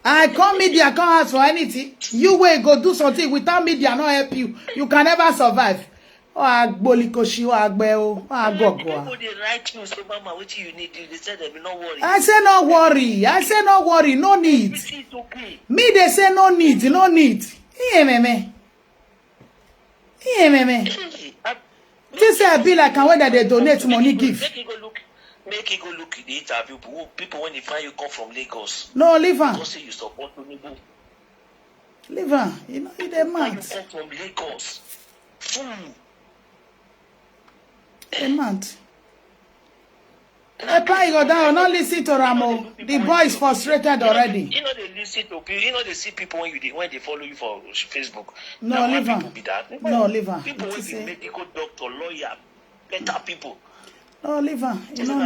I come media, I come ask for anything. You wey go do something without media no help you. You can never survive. Oh, agbolikoshi, oh, agbe, oh, oh, agogo. People dey write you say, "Mama, wetin you need?" You dey tell them, "No worry." I say, "No worry." I say, "No worry, no need." Everything is okay. Me, they say, "No need, no need." Iye meme. Iye meme. Hey, I, this say I be like, and when they donate money give. Make you go look. Make you go look the interview. People, people when they find you come from Lagos. No, leave am. Go say you support Tinubu. Leave am. You know, you dey mad. When you come from Lagos, fool. Dey mad. Epa, you go down. No listen to Ramo. The boy is frustrated already. You know they listen to people. You know they see people when you dey, when they follow you for Facebook. No, leave am. No, leave am. People wey be medical doctor, lawyer, better people. No, leave am. You know,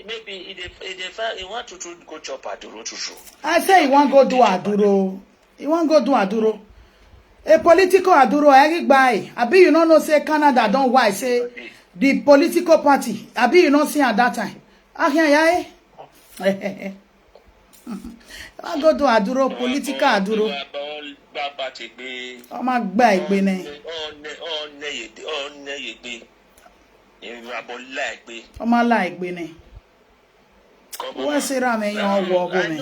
maybe e dey, e dey find, e want to go chop aduro true true. I say e wan go do aduro. E wan go do aduro. A political aduro, Eric Bai. Abi you no know say Canada don why say the political party. Abi you no see at that time. Ahian ya eh. E wan go do aduro, political aduro. Ọmọ gba ìgbé ni. Ọmọ la ìgbé ni. Wọ́n ṣe ra mi yan wọ ọgọ́ mi.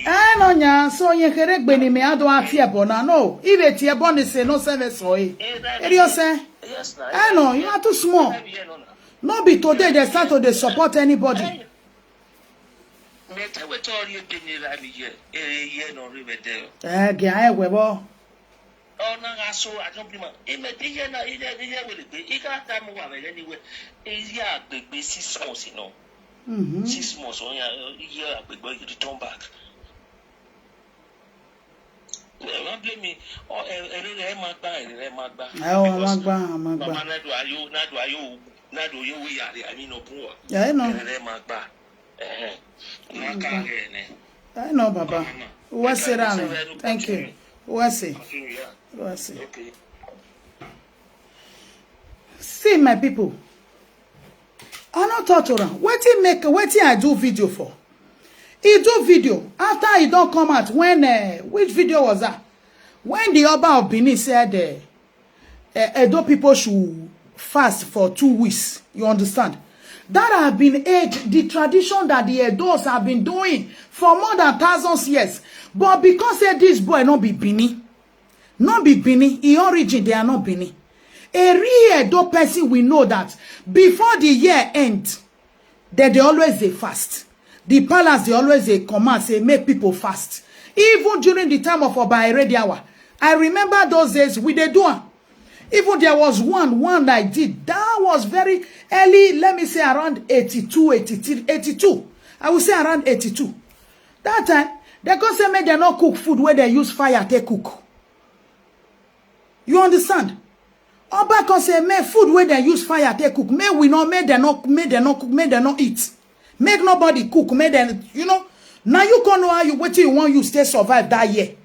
Ẹ nọ nya so yẹn kere gbe ni mi ado ati ẹbọ na no ibe ti ẹbọ ni se no sẹfẹ sọ e. Eri ọsẹ. Ẹ nọ, you are too small. No be today they start to dey support anybody. Ẹ gẹ̀ ẹ wẹ̀ bọ́. Ọ̀nà aṣọ àjọbímọ. Ìmọ̀ tí yẹn náà, ilé, ilé ìwé lè gbé. Ìka tá mo wà rẹ̀ lẹ́ni wẹ̀. Iye àgbègbè six months iná. Six months, wọ́n yà, iye àgbègbè yìí return back. Ẹ má blame me. Ọ, ẹ, ẹ, ẹ máa gbá, ẹ, ẹ máa gbá. Ẹ, ọ, a máa gbá, a máa gbá. Mama Nadu Ayo, Nadu Ayo, Nadu Ayo, we are, I mean, no poor. Ẹ nọ. Ẹ, ẹ máa gbá. Ẹ, ẹ máa ká ẹ ní. Ẹ nọ, bàbá. Wọ́n ṣe ra mi. Thank you. Wọ́n ṣe. Wọ́n ṣe. Okay. See, my people, I no talk to am. Wetin make, wetin I do video for? He do video after he don come out. When, uh, which video was that? When the Oba of Benin said, uh, uh, Edo people should fast for two weeks. You understand? That have been age, the tradition that the Edos have been doing for more than thousands years. But because say this boy no be Benin, no be Benin, e origin they are not Benin. A real Edo person we know that before the year end, Dem dey always dey fast. The palace dey always dey command say make people fast. Even during the time of Oba Erediawa, I remember those days we dey do am. Even there was one, one I did. That was very early, let me say around eighty-two, eighty-three, eighty-two. I will say around eighty-two. That time, they go say make dem no cook food wey dem use fire take cook. You understand? Oba come say make food wey dem use fire take cook, make we no, make dem no, make dem no cook, make dem no eat, make nobody cook, make dem, you know. Now you come know how you, wetin you wan use take survive that year.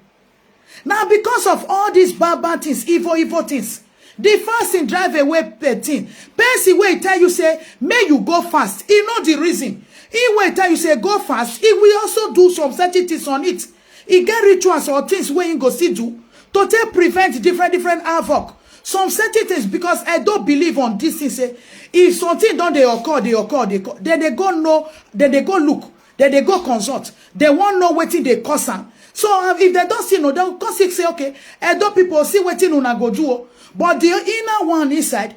Now because of all these bad bad things, evil evil things, the fasting drive away person. Person wey tell you say make you go fast, e know the reason. He wey tell you say go fast, he will also do some certain things on it. E get rituals or things wey he go still do to take prevent different different havoc. Some certain things, because I don't believe on this thing say if something don dey occur, dey occur, dey occur, then they go know, then they go look, then they go consult. They wan know wetin dey cause am. So um, if they don see no, they go come see say, okay, Edo people, see wetin una go do o. But the inner one inside,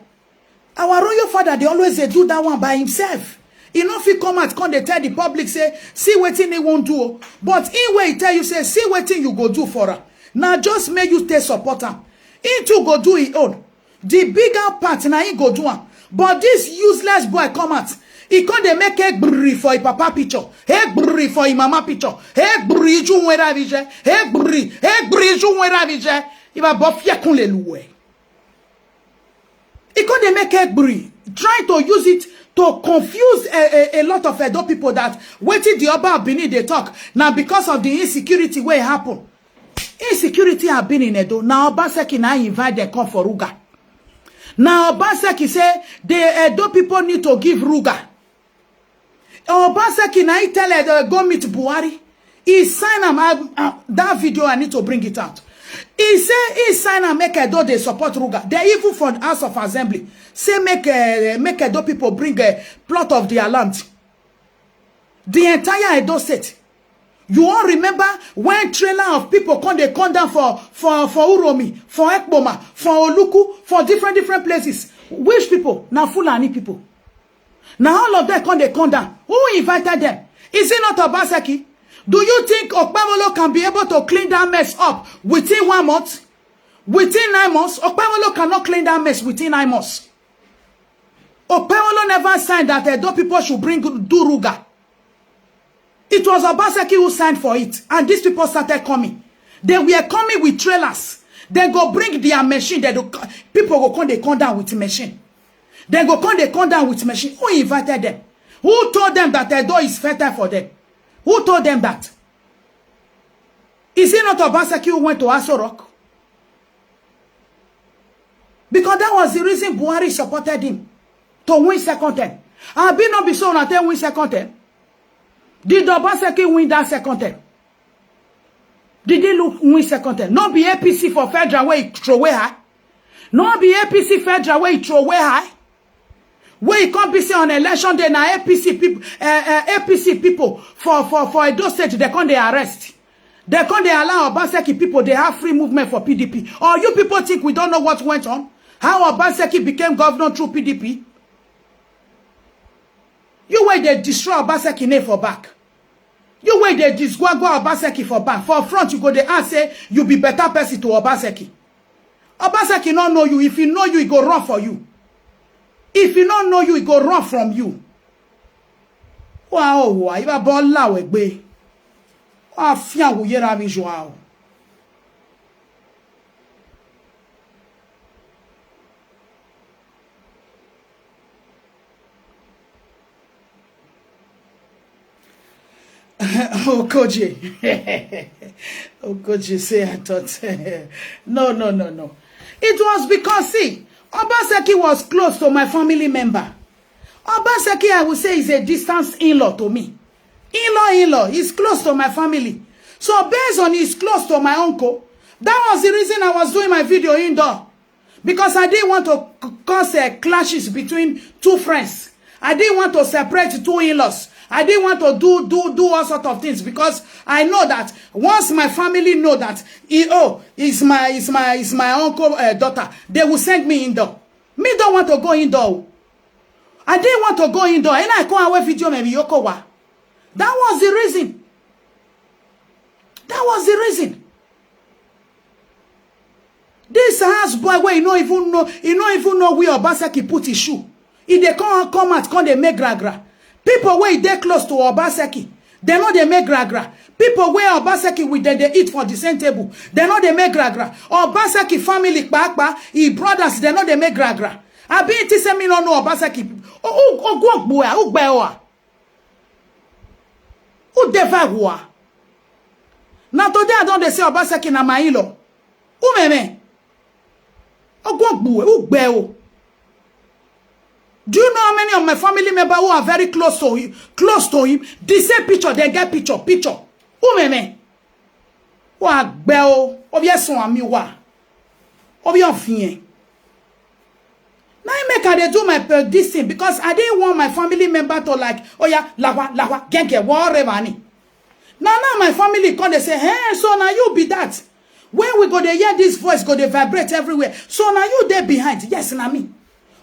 our royal father dey always dey do that one by himself. He no fit come out come dey tell the public say see wetin he wan do o. But he wey tell you say see wetin you go do for am, na just make you take support am. He too go do him own. The bigger part na him go do am. But this useless boy come out, he come dey make egbiri for him papa picture, egbiri for him mama picture, egbiri iju nwere abije, egbiri, egbiri iju nwere abije. Iba bofia kunle luwe. He come dey make egbiri, trying to use it to confuse a, a, a lot of Edo people that wetin the Oba of Benin dey talk na because of the insecurity wey happen. Insecurity have been in Edo. Na Obaseki na invite dem come for Ruga. Na Obaseki say the Edo people need to give Ruga. Obaseki na he tell Edo go meet Buhari. He sign am. I, I, that video, I need to bring it out. He say he sign am make Edo dey support Ruga. They even for House of Assembly say make uh, make Edo people bring a plot of their land. The entire Edo State. You all remember when trailer of people come dey come down for for for Uromi, for Ekpoma, for Oluku, for different different places. Which people? Na Fulani people. Na all of them come dey come down. Who invited them? Is it not Obaseki? Do you think Okpamolo can be able to clean that mess up within one month? Within nine months, Okpamolo cannot clean that mess within nine months. Okpamolo never signed that Edo people should bring Duruga. It was Obaseki who signed for it, and these people started coming. They were coming with trailers. They go bring their machine. They do, people go come, they come down with machine. They go come, they come down with machine. Who invited them? Who told them that Edo is fertile for them? Who told them that? Is it not Obaseki who went to Aso Rock? Because that was the reason Buhari supported him to win second term. Abi no be so una take win second term? Did Obaseki win that second term? Did he look win second term? No be A P C for federal wey he throw away high. No be A P C federal wey he throw away high. Wey he come be say on election day na A P C people, uh, uh, A P C people for for for Edo State they come dey arrest. They come dey allow Obaseki people they have free movement for P D P. Or you people think we don't know what went on? How Obaseki became governor through P D P? You wey dey destroy Obaseki name for back. You wey dey disgwagwa Obaseki for back. For front, you go dey ask say you be better person to Obaseki. Obaseki no know you. If he know you, he go run for you. If he no know you, he go run from you. Wa o wa, iba bo la we gbe. Wa fi awuye ra mi jo a o. Okoje. Okoje say I thought. No, no, no, no. It was because, see, Obaseki was close to my family member. Obaseki, I would say, is a distance in-law to me. In-law, in-law, he's close to my family. So based on he's close to my uncle, that was the reason I was doing my video indoor. Because I didn't want to c- cause uh, clashes between two friends. I didn't want to separate two in-laws. I didn't want to do do do all sort of things because I know that once my family know that he oh is my is my is my uncle uh, daughter, they will send me indoor. Me don't want to go indoor. I didn't want to go indoor. And I come away video maybe Yoko wa. That was the reason. That was the reason. This house boy wey you no even know, you no even know where Obaseki put his shoe. If they come come out, come they make gra gra. People wey dey close to Obaseki, they know they make gra gra. People where Obaseki with them they eat for the same table, they know they make gra gra. Obaseki family, papa, his brothers, they know they make gra gra. I be it say me no know Obaseki. Oh, oh, oh, go, boy, oh, boy, oh. Who dey fight who? Now today I don't dey say Obaseki na my in-law. Who me me? Ogwogbuwe, who gbe o? Do you know how many of my family member who are very close to him? Close to him, the same picture, they get picture, picture. Who me me? Who are gbe o? Obie son ami wa. Obie ofien. Now I make I dey do my uh, this thing because I didn't want my family member to like, oh yeah, lawa, lawa, genge, whatever. Now now my family come they say, hey, so now you be that. When we go dey hear this voice go dey vibrate everywhere. So now you dey behind. Yes, na me.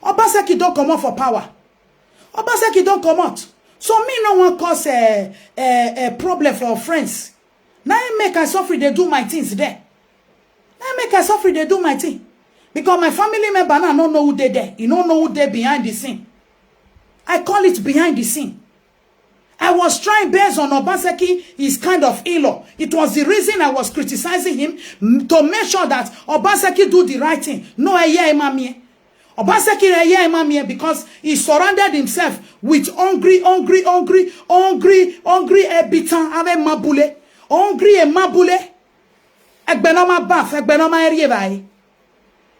Obaseki don't come out for power. Obaseki don't come out. So me no one cause a, a, a problem for friends. Now I make I suffer they do my things there. Now I make I suffer they do my thing. Because my family member now no know who they there. You no know who they behind the scene. I call it behind the scene. I was trying based on Obaseki, his kind of in-law. It was the reason I was criticizing him to make sure that Obaseki do the right thing. No, I hear him, Amie. Obaseki, I hear him, Amie, because he surrounded himself with hungry, hungry, hungry, hungry, hungry, Ebitan, Ave Mabule, hungry, Mabule. Egbenoma Baf, Egbenoma Erievai.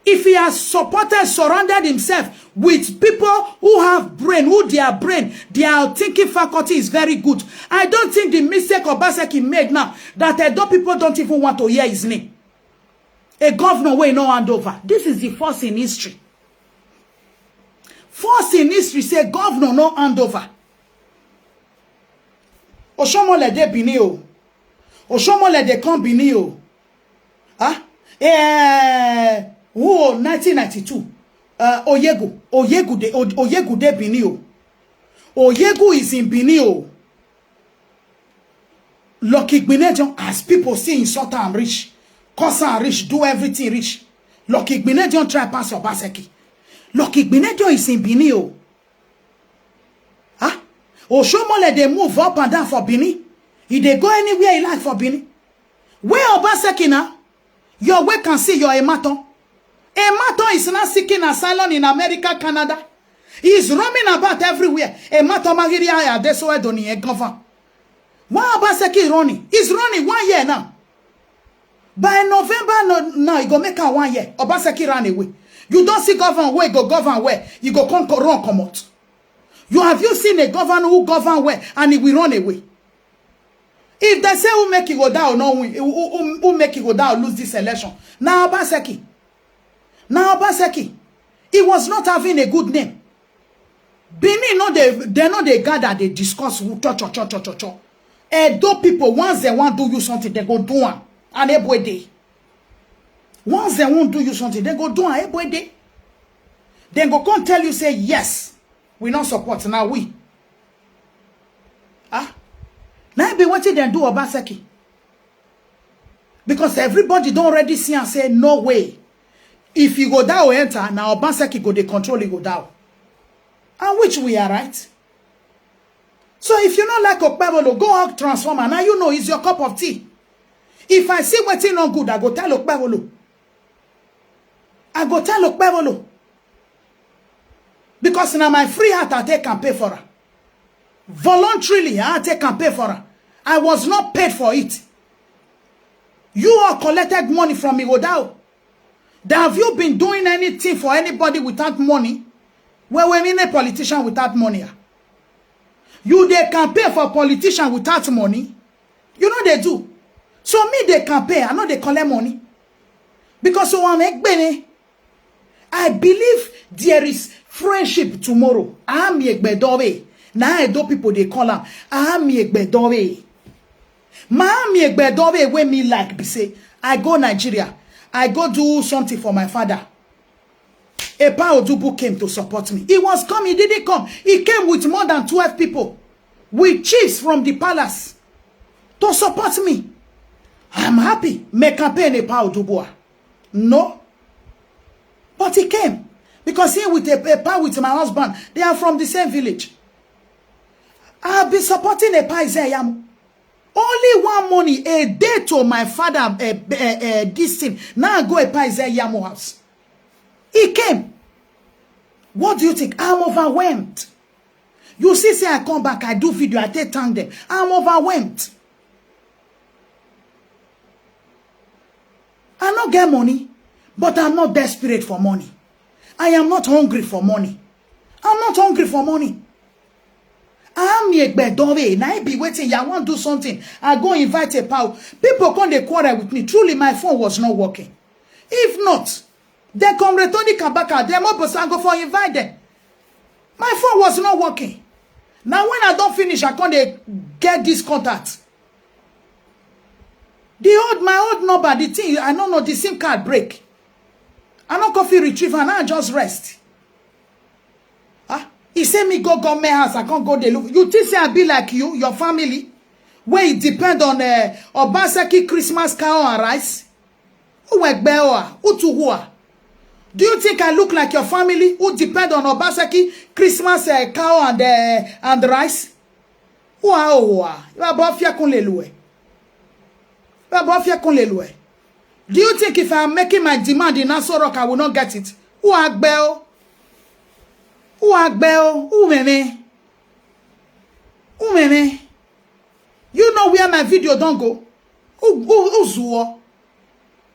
If he has supported, surrounded himself with people who have brain, who their brain, their thinking faculty is very good, I don't think the mistake Obaseki made now that Edo people don't even want to hear his name. A governor wey no hand over. This is the first in history. First in history say governor no hand over. Oshomole dey Benin o. Oshomole dey come Benin o. Ah, eh, who nineteen ninety-two? Uh, Oyegu, Oyegu de, Oyegu de Benin o. Oyegu is in Benin o. Lucky Gbinejon, as people see insult am reach, cause am reach, do everything reach. Lucky Gbinejon try pass Obaseki. Lucky Gbinejon is in Benin o. Huh? Oshomole dey move up and down for Benin. He dey go anywhere he like for Benin. Where Obaseki now? Your way can see your Ematon. Ematon is now seeking asylum in America, Canada. He is roaming about everywhere. Ematon Magiri Aya Deso Edoni Egonfa. Why Obaseki running? He's running one year now. By November no, now he go make am one year. Obaseki ran away. You don't see governor where go govern where you go come run come out. You have you seen a governor who govern well and he will run away? If they say who make it go down, no win, who, who, who make it go down, lose this election. Now Obaseki, now Obaseki, he was not having a good name. Benin no dey, they no dey gather, they discuss who cho cho cho cho cho cho. Edo people, once they want do you something, they go do am. And every day, once they won't do you something, they go do am every day. Then go come tell you say yes, we no support now we. Ah, now be wetin dem do Obaseki. Because everybody don already see and say no way. If you go down enter, now Obaseki go dey control you go down. And which we are right. So if you no like Okpebholo, go out transformer. Now you know it's your cup of tea. If I see wetin no good, I go tell Okpebholo. I go tell Okpebholo. Because now my free heart I take campaign for her. Voluntarily, I take campaign for her. I was not paid for it. You all collected money from Igodao. Then have you been doing anything for anybody without money? Well, we mean a politician without money. Ah. You dey campaign for politician without money? You know they do. So me they campaign, I know they collect money. Because so I'm egbene. I believe there is friendship tomorrow. Ami Egbedobe. Na Edo people they call am Ami Egbedobe. My Ami Egbedobe wey me like be say I go Nigeria, I go do something for my father. Epa Odubu came to support me. He was coming, he didn't come. He came with more than twelve people, with chiefs from the palace to support me. I'm happy. Me campaign Epa Odubu a. No. But he came. Because he with Epa, with my husband, they are from the same village. I've been supporting Epa Isaiah Yamu. Only one money a day to my father, eh, eh, eh, this thing. Now I go Epa Isaiah Yamu house. He came. What do you think? I'm overwhelmed. You see, say I come back, I do video, I take thank them. I'm overwhelmed. I no get money, but I'm not desperate for money. I am not hungry for money. I'm not hungry for money. I am a gbedove. Now I be waiting. I want do something. I go invite Epa. People come, they quarrel with me. Truly, my phone was not working. If not, they come return the kabaka. They more person go for invite them. My phone was not working. Now when I don't finish, I can't dey get this contact. The old, my old number, the thing, I don't know, the SIM card break. I no go fit retrieve am, I just rest. Ah, he say me go government house, I can't go dey look. You think say I be like you, your family, where it depend on uh, Obaseki Christmas cow and rice? Who were Beoa? Who to who are? Do you think I look like your family who depend on Obaseki Christmas uh, cow and uh, and rice? Who are who are? You are about fear kun lelue. You are about fear kun lelue. Do you think if I'm making my demand in Aso Rock, I will not get it? Who are Beo? Who are Beo? Who meme? Who meme? You know where my video don't go? Who who who zuo?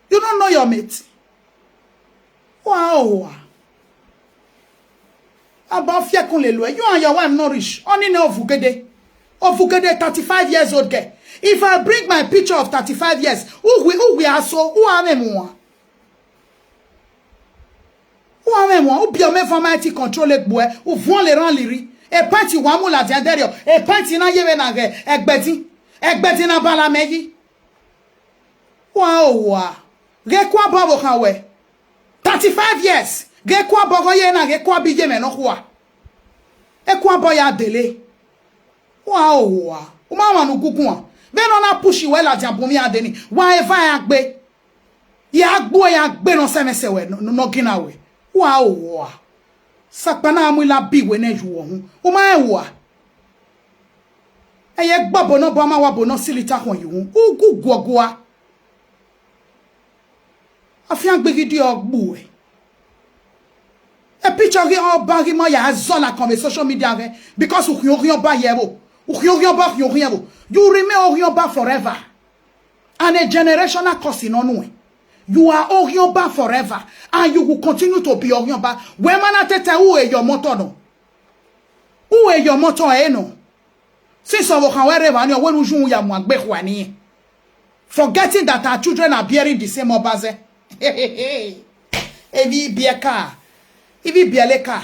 You don't know your mate. Wow. About fear kun lelue. You and your wife not rich. Only no Ovugede. Ovugede, thirty-five years old girl. If I bring my picture of thirty-five years, who we who we are so who are me more? Who are me more? Who be your man for mighty control it boy? Who won le ran liri? A party wamu la dianderio. A party na yewe na ge. Egbeti. Egbeti na bala meyi. Wa o wa. Ge kwa babo kan we. Thirty-five years. Ge kwa bogo ye na ge kwa bi ye me no kwa. E kwa boya dele. Wa o wa. Uma wa nu gugun. Ve no na push we la diabumi adeni. Wa eva ya gbe. Ya gbo ya gbe no se me se we no, no gina we. Wa o wa. Sakpana amu la bi we ne ju wo hu. Uma e wa. Eye gbo bo no bo ma wa bo no silita hon yu hu. Ugu gwogwa. Afian gbegidi ogbu e. A picture ge o ba ge ma ya zola come social media ge because u khion khion ba ye bo. U khion khion ba khion khion bo. You remain o khion ba forever. And a generational curse in onu. You are Orionba forever, and you will continue to be Orionba. When man tete who e your motto no? Who e your motto e no? Since owo kan were ba ni owo nu jun ya mu agbe kwa ni. Forgetting that our children are bearing the same obaze. Evi bieka. Evi bieleka.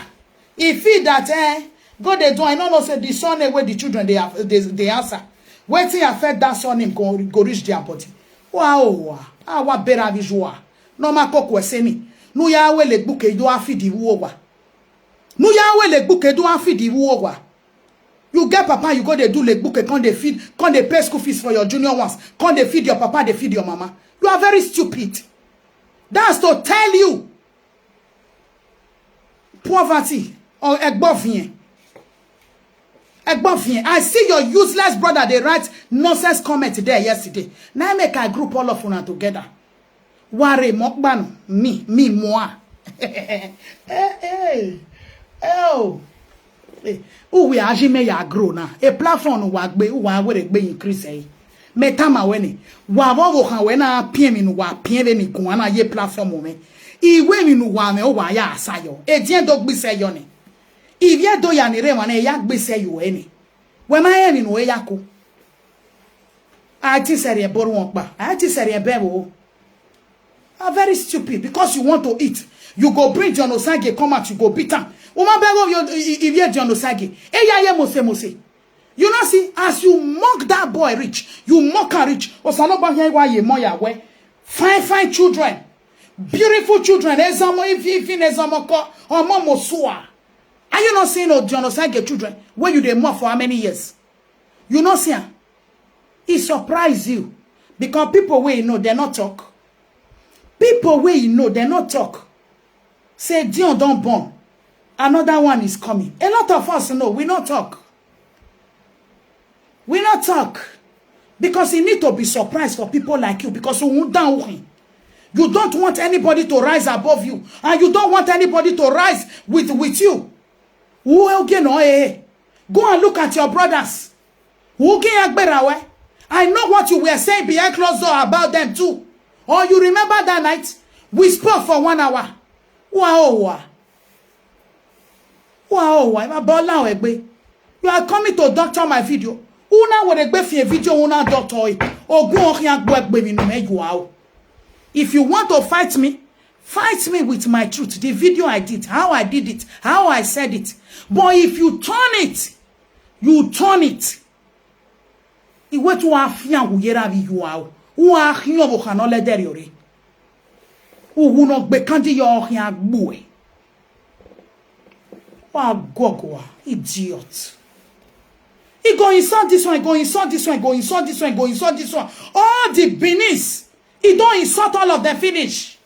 E feel that eh, God dey do. I no know say the surname wey the children dey have- dey dey answer. Wetin affect that surname go go reach their body. Wa o wa. Awa bera visual. No ma koko eseni. Nu ya we le gbuke do afidi wo wa. Nu ya we le gbuke do afidi wo wa. You get papa, you go dey do le gbuke, come dey feed, come dey pay school fees for your junior ones, come dey feed your papa, dey feed your mama. You are very stupid. That's to tell you. Poverty or egbovien. Egbovien. I see your useless brother dey write nonsense comment there yesterday. Now make I group all of una together. Ware mokpanu me me moa. Eh eh. Oh. Eh, who we ajime ya grow now? A platform wa gbe wa were gbe increase eh. Me tama weni. Wa wo wo kan we na pien mi nu wa pien ve mi gun ana ye platform me. Iwe mi nu wa me o wa ya asayo. E dien do gbise yo ni. Ivie do ya ni re wan e ya gbise yo e ni. We ma e mi nu e ya ko. I think seri e boru won pa. I think seri e be wo. Are very stupid because you want to eat. You go bring John Osage come out, you go beat am. Woman beg of you, Ivie John Osage. E ya ye mose mose. You know, see, as you mock that boy rich, you mock her rich. Osanogba here why ye more ya way. Fine, fine children. Beautiful children, Ezamo, if, if in Ezamo ko, Omo Mosua. Are you not seeing Odiono Sage children where you dey mourn for how many years? You not see am? It surprise you because people wey you know, they not talk. People wey you know, they not talk. Say Dion don born. Another one is coming. A lot of us know, we not talk. We not talk. Because you need to be surprised for people like you because you won't down him. You don't want anybody to rise above you, and you don't want anybody to rise with, with you. Who again? Oh, eh, eh. Go and look at your brothers. Who can Agberawe? I know what you were saying behind closed door about them too. Or you remember that night? We spoke for one hour. Wow, wow. Wow, wow. Bola Egbe. You are coming to doctor my video. Una would egbe fi a video, una doctor. Ogun ohin agbo egbe mi no me you out. If you want to fight me, fight me with my truth. The video I did, how I did it, how I said it. But if you turn it, you turn it. Iwe tu afia wu yera vi you out. U ahin obo kano le deri ore. U wu no gbe kandi yo hin agbo e. Wa gogo a, idiot. He go insult this one, he go insult this one, he go insult this one, he go insult this one. All the Benis, he don't insult all of them finish.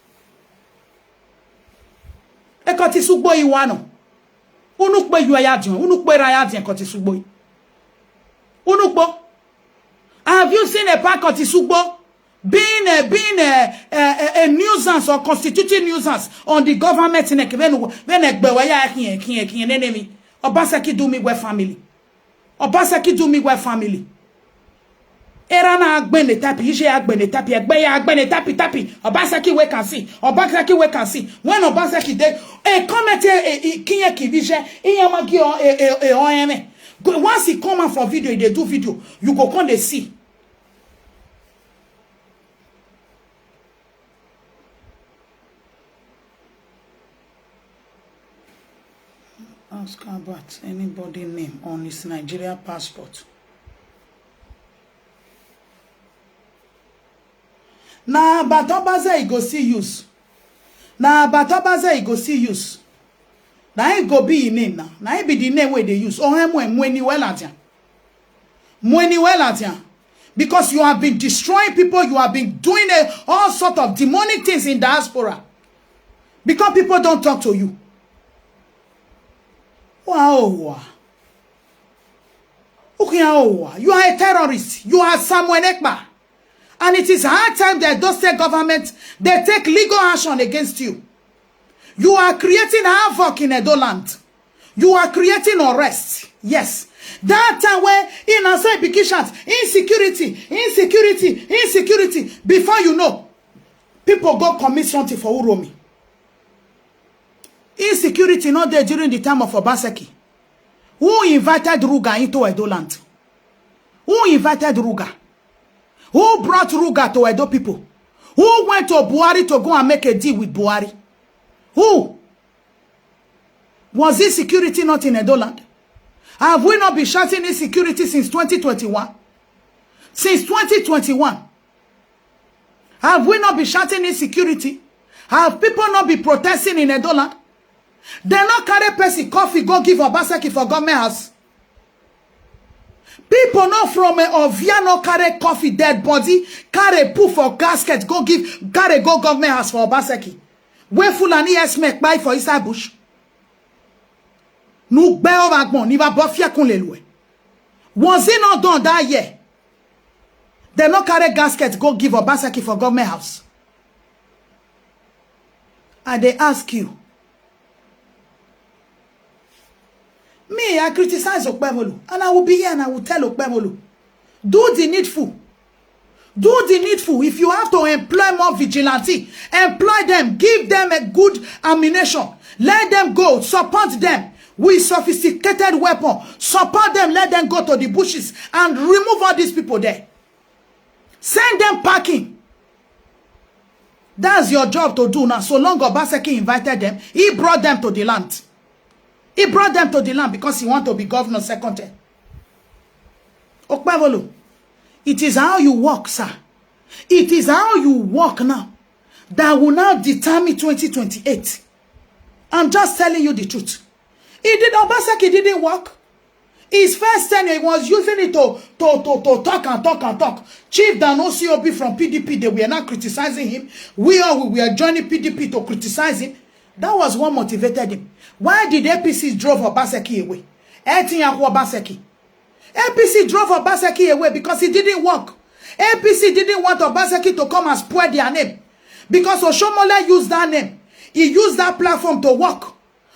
Ekoti sugbo iwano. Unu pe you ya dion, unu pe ra ya dion ekoti sugbo. Unu po. Have you seen a pa ekoti sugbo being a, being a, a, a, a nuisance or constituting nuisance on the government neck? When, when egbe wa ya kin, kin, kin, enemy. Obaseki do me well family. Obaseki do me well family. Era na agbene tapi, ije agbene tapi, egbe ya agbene tapi, tapi. Obaseki we can see. Obaseki we can see. When Obaseki dey, e comment e, e, e, kinye kibije, iye magi o, e, e, e, o eme. Go, once he come out for video, he dey do video, you go come dey see. Ask about anybody name on his Nigeria passport. Na Batobaze he go see use. Na Batobaze he go see use. Na him go be him name now. Na him be the name wey dey use. Ohe mwe mweni wela dia. Mweni wela dia. Because you have been destroying people, you have been doing a, all sort of demonic things in diaspora. Because people don't talk to you. Wow. Okay, wow. You are a terrorist. You are Samuel Ekpa. And it is high time the Edo State government, they take legal action against you. You are creating havoc in Edo land. You are creating unrest. Yes. That time when in Asai Bikishat, insecurity, insecurity, insecurity. Before you know, people go commit something for Uromi. Insecurity not there during the time of Obaseki. Who invited Ruga into Edo land? Who invited Ruga? Who brought Ruga to Edo people? Who went to Buhari to go and make a deal with Buhari? Who? Was insecurity not in Edo land? Have we not been shouting insecurity since twenty twenty-one? Since twenty twenty-one. Have we not been shouting insecurity? Have people not been protesting in Edo land? They not carry person coffee go give Obaseki for government house. People not from a Ovia no carry coffee dead body, carry put for casket, go give, carry go government house for Obaseki. Where Fulani yes make buy for inside bush. Nu gbe o bagbon ni ba bo fie kun le lu e. Was it not done that year? They no carry gasket go give Obaseki for government house. I dey ask you. Me, I criticize Okpebholo, and I will be here and I will tell Okpebholo, do the needful. Do the needful. If you have to employ more vigilante, employ them, give them a good ammunition, let them go, support them with sophisticated weapon, support them, let them go to the bushes and remove all these people there. Send them packing. That's your job to do now. So long Obaseki invited them, he brought them to the land. He brought them to the land because he want to be governor second term. Okpebholo, it is how you work, sir. It is how you work now. that will now determine twenty twenty-eight. I'm just telling you the truth. He did, Obaseki didn't work. His first tenure, he was using it to, to, to, to talk and talk and talk. Chief Dan O C O B from P D P, they were not criticizing him. We all, we were joining P D P to criticize him. That was what motivated him. Why did A P C drove Obaseki away? Etiyahu Obaseki. A P C drove Obaseki away because he didn't work. A P C didn't want Obaseki to come and spoil their name. Because Oshiomhole used that name. He used that platform to work.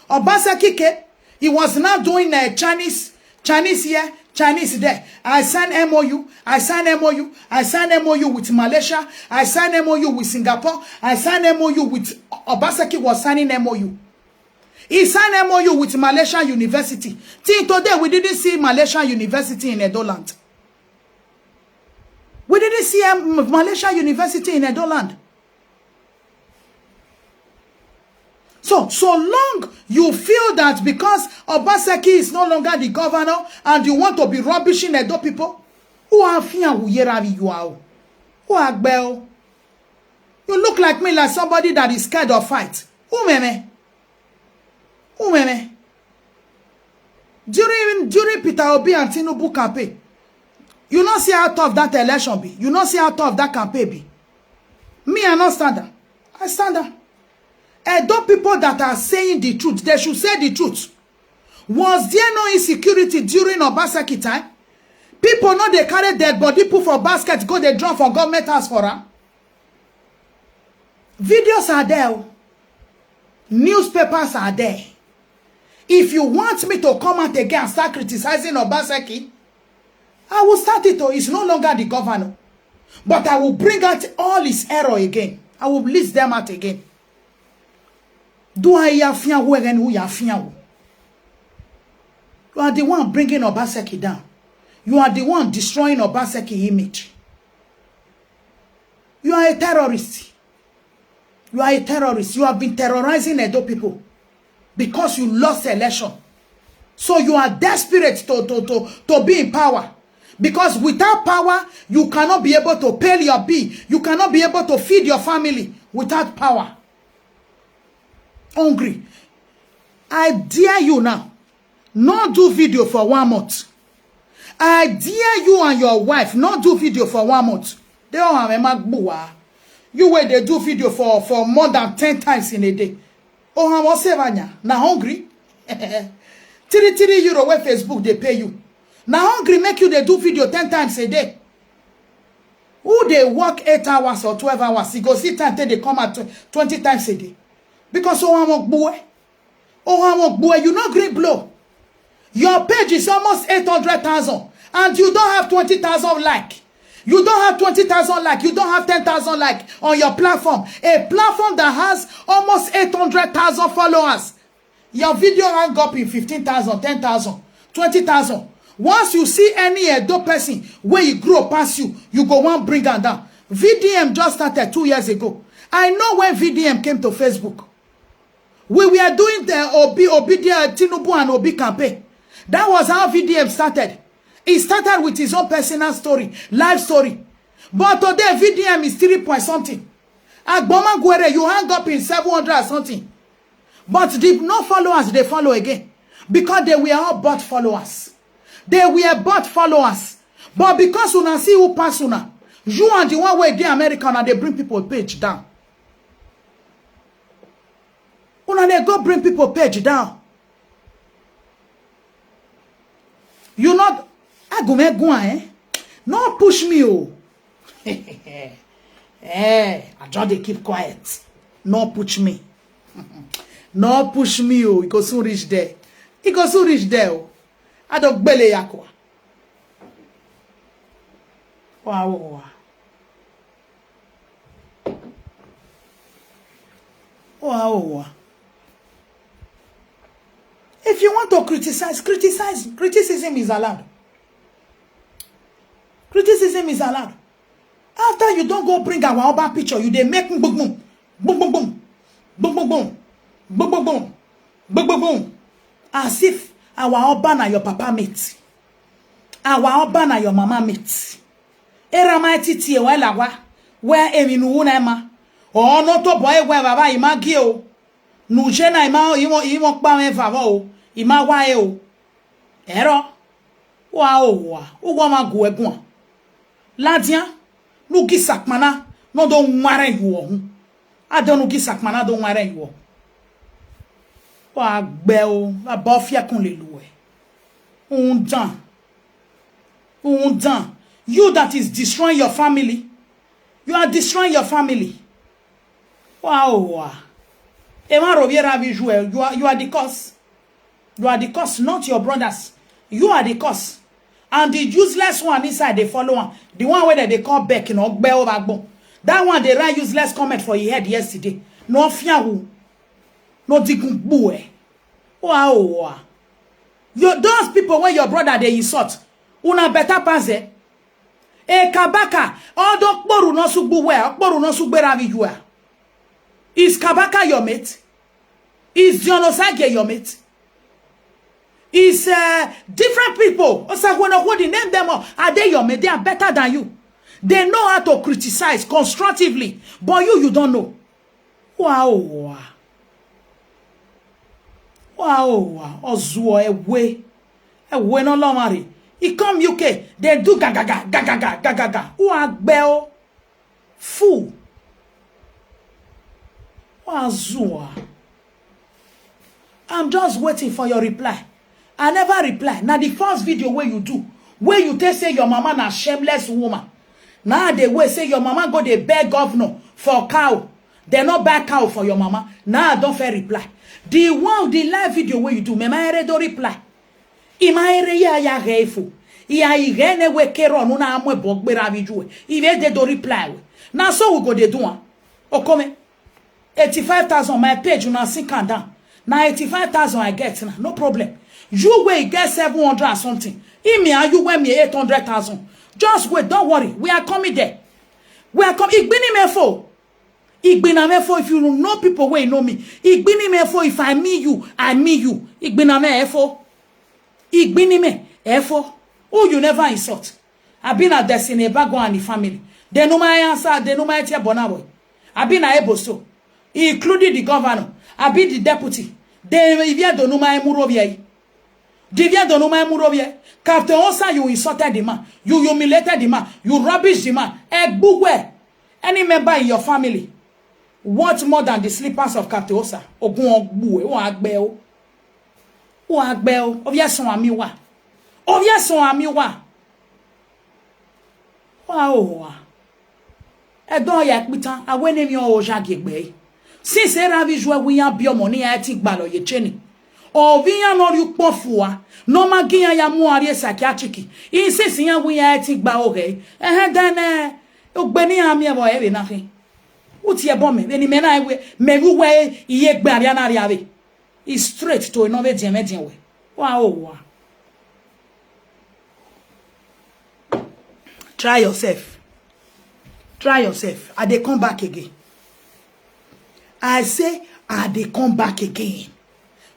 Obaseki came. He was now doing a Chinese, Chinese here, Chinese there. I signed M O U. I signed M O U. I signed M O U with Malaysia. I signed M O U with Singapore. I signed M O U with, Obaseki was signing M O U. He signed M O U with Malaysia University. Till today, we didn't see Malaysia University in Edo land. We didn't see a Malaysia University in Edo land. So, so long you feel that because Obaseki is no longer the governor and you want to be rubbishing Edo people, who are fear who yera you are? Who are bell? You look like me, like somebody that is scared of fight. Who meme? Who meme? During, during Peter Obi and Tinubu campaign, you no see how tough that election be. You no see how tough that campaign be. Me, I no stand am. I stand am. Edo people that are saying the truth, they should say the truth. Was there no insecurity during Obaseki time? People no dey carry dead body put for basket, go dey drop for government house for am. Videos are there. Newspapers are there. If you want me to come out again and start criticizing Obaseki, I will start it. Oh, he's no longer the governor. But I will bring out all his error again. I will list them out again. Do I yafia who again who yafia who? You are the one bringing Obaseki down. You are the one destroying Obaseki image. You are a terrorist. You are a terrorist. You have been terrorizing Edo people because you lost election. So you are desperate to, to, to, to be in power. Because without power, you cannot be able to pay your bill. You cannot be able to feed your family without power. Hungry. I dare you now. Not do video for one month. I dare you and your wife not do video for one month. They all have a magbuwa. You where they do video for, for more than ten times in a day. Oh, I'm also na hungry. Three three euro where Facebook they pay you. Na hungry make you they do video ten times a day. Who they work eight hours or twelve hours? You go see time till they come out tw- twenty times a day. Because oh, I'm a boy. Oh, I'm a boy. You not green blow. Your page is almost eight hundred thousand and you don't have twenty thousand like. You don't have twenty thousand like. You don't have ten thousand like on your platform. A platform that has almost eight hundred thousand followers. Your video hang up in fifteen thousand, ten thousand, twenty thousand. Once you see any Edo person where you grow past you, you go one bring am down. V D M just started two years ago. I know when V D M came to Facebook. We were doing the Obi, Obi, the Tinubu and Obi campaign. That was how V D M started. He started with his own personal story, life story. But today, V D M is three point something. Agbomagwere, you hang up in seven hundred or something. But the no followers, they follow again. Because they were all bought followers. They were bought followers. But because una see who pass una, you and the one way the American and they bring people page down. Una dey go bring people page down. You not agumegun, eh? No push me, oh. Eh, I just dey keep quiet. No push me. No push me, oh. It go soon reach there. It go soon reach there, oh. I don't gbele yakwa. Wow, wow, wow. Oh, ah, oh, ah. If you want to criticize, criticize. Criticism is allowed. Criticism is allowed. After you don't go bring our Oba picture, you dey make boom, boom, boom, boom, boom, boom, boom, boom, boom, boom, boom, boom, boom, boom, boom, boom, boom, as if our Oba na your papa mate, our Oba na your mama mate. Era mighty tie wa la wa, where emi nu na ma. Ono to boy we baba imagi o. Nujena ima imo imo pa me vavo o. Ima wa e o. Ero. Wa o wa. Ugo ma gu egun. Ladia. Nugi sakmana. No do nware yuo. Ade nugi sakmana do nware yuo. Wa gbe o. Baba ofia kun le lu e. Undan. Undan. You that is destroying your family. You are destroying your family. Wow. Emma Robiera Visual, you are you are the cause. You are the cause, not your brothers. You are the cause. And the useless one inside they follow one. The one where they call back, you know, Gbeo Bagbo. That one they write useless comment for your head yesterday. No fear who. No digun bue. Wow. You those people where your brother they insult. Una better pass it. E kabaka. All the kporu no sugbu where. Kporu no sugbera you are. Is Kabaka your mate? Is John Osage your mate? Is uh, different people? Osagwena, what the name them all? Are they your mate? They are better than you. They know how to criticize constructively, but you you don't know. Wow. Wow. Ozuo ewe. Ewe no lomari. He come U K. They do gagaga gagaga gagaga. Who are bell? Fool. Wazua. I'm just waiting for your reply. I never reply. Now the first video where you do, where you tell say your mama na shameless woman. Now they will say your mama go they beg governor for cow. They not buy cow for your mama. Now I don't fair reply. The one, the live video where you do, me my don't reply. Ima ere ya ya ghe ifo. Ya ighe ne we kero no na amo ebo gbera video. Ive de do reply we. Na so we go dey do am. Okome. Eighty-five thousand my page una see calm down. Na eighty-five thousand I get na. No problem. You wey get seven hundred and something. Imi and you wey me eight hundred thousand. Just wait, don't worry. We are coming there. We are coming. Igbini mefo. Igbinamefo, if you know people wey know me, Igbinimefo, if I mean you, I mean you. Igbinamefo. Igbinimefo. Who you never insult? Abi na Destiny Ebago and the family. They know my answer, they know my tear bonaboy. Abi na Eboso, including the governor, Abi the deputy. They even don't know my Murovia. Divia don't know my Murovia. Captain Osa, you insulted the man. You humiliated the man. You rubbish the man. Egbugwe. Any member in your family want more than the slippers of Captain Osa? Ogun ogbu e, won agbe o. Won agbe o. Ovia son ami wa. Ovia son ami wa. Wa o wa. Edon ya pitan, awene mi o ja gegbe. Since era visual we ya bi omo ni ya ti gba lo ye cheni. O vi ya no ri upo fua. No ma gi ya ya mu ari e psychiatric. In since ya we ya ti gba o ge. Eh, then, eh, o gbe ni ami e bo e be na fin. Uti e bo me, be ni me na e we, me wu we iye gbe ari ana ri ave. Is straight to no ve dien me dien we. Wa o wa. Try yourself. Try yourself. I dey come back again. I say I dey come back again.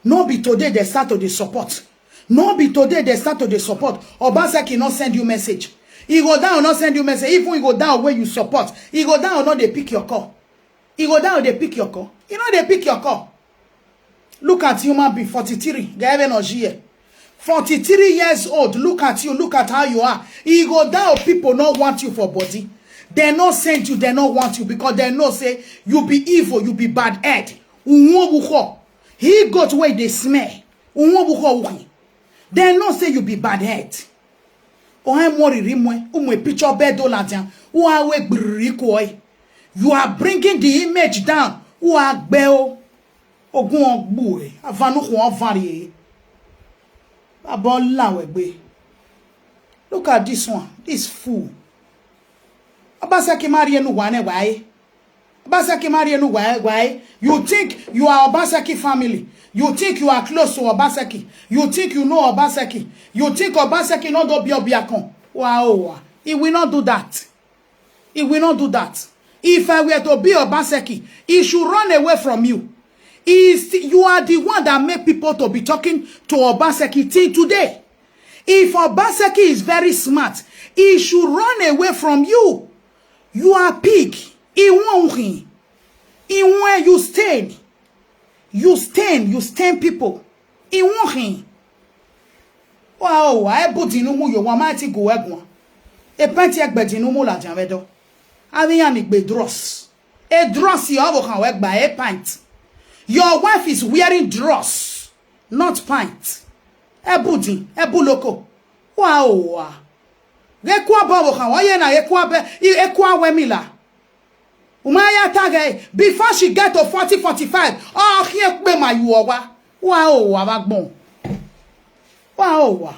No be today they start to dey support. No be today they start to dey support. Obaseki no send you message. He go down, no send you message. Even he go down where you support. He go down, no dey pick your call. He go down, dey pick your call. He no dey pick your call. Look at human being, forty-three, Gaebe Nojie. Forty-three years old, look at you, look at how you are. He go down, people no want you for body. They no send you, they no want you because they know say you be evil, you be bad head. Unwo wuko. He got where they smell. Unwo wuko wuki. They know say you be bad head. Ohe mori rimwe, umwe picture bedo ladian. Uawe briko. You are bringing the image down. Uagbeo. Ogun ogbu e. Avanu ko avari. Abo lawe gbe. Look at this one. This fool. Obaseki marry enu wane why? Obaseki marry enu why? Why? You think you are Obaseki family. You think you are close to Obaseki. You think you know Obaseki. You think Obaseki no do bi obiakon. Wow. He will not do that. He will not do that. If I were to be Obaseki, he should run away from you. Is you are the one that make people to be talking to Obaseki till today. If Obaseki is very smart, he should run away from you. You are pig. He won't win. Iwe, you stain. You stain, you stain people. Iwe hin. Wa o wa, ebu dinu mu yo, wa ma ti go egun. E pant egbe dinu mu la jan vedo. Avi ya ni gbe dross. E dross yo wo kan we gba e pant. Your wife is wearing dross, not pant. Ebu din, ebu loko. Wa o wa. Ge kwa ba wo kan wa ye na ye kwa be, e kwa we mi la. Umaya tage, before she get to forty, forty-five, oh, here pe ma you owa. Wa o wa ba gbon. Wa o wa.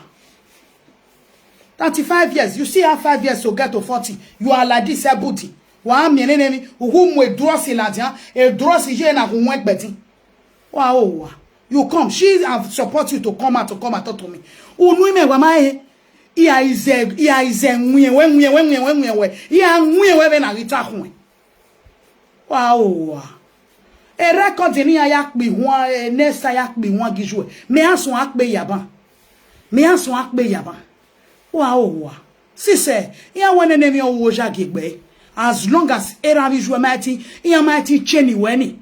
Thirty-five years, you still have five years to get to forty. You are like this, eh, booty. Wa mi ne ne ni, uhu mu e dross la dia, e dross ye na hu won gbeti. Wa o wa. You come, she have support you to come out, to come out, talk to me. Unu ime wa ma e. Iya ize, iya ize nwe we, nwe we, nwe we, nwe we. Iya nwe we be na rita kun. Wa o wa. E record ni aya pe won, e next aya pe won giju. Me asun a pe yaban. Me asun a pe yaban. Wa o wa. Sise, iya wene ne mi o wo ja gigbe. As long as era visual mighty, iya mighty cheni weni.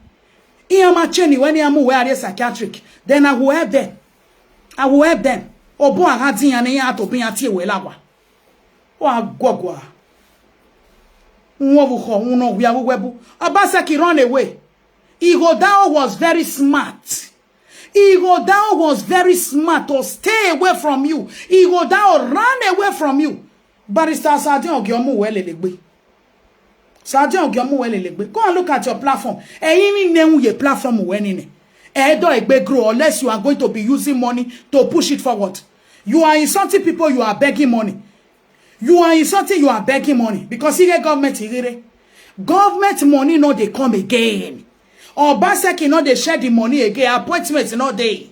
Iya ma cheni weni amu we are psychiatric. Then I will help them. I will help them. Obo aga din ya ne ya to bin ya tie we lawa. Wa gwagwa. Nwo bu ho, uno wi awu webu. Obaseki run away. Ighodao was very smart. Ighodao was very smart to stay away from you. Ighodao ran away from you. Barrister Sadin Ogiomu we lelegbe. Sadin Ogiomu we lelegbe. Go and look at your platform. Eyin ni ne ye platform we ni ne. Edo egbe grow unless you are going to be using money to push it forward. You are insulting people, you are begging money. You are insulting, you are begging money. Because here government here. Government money no dey come again. Obaseki no dey share the money again. Appointment no dey.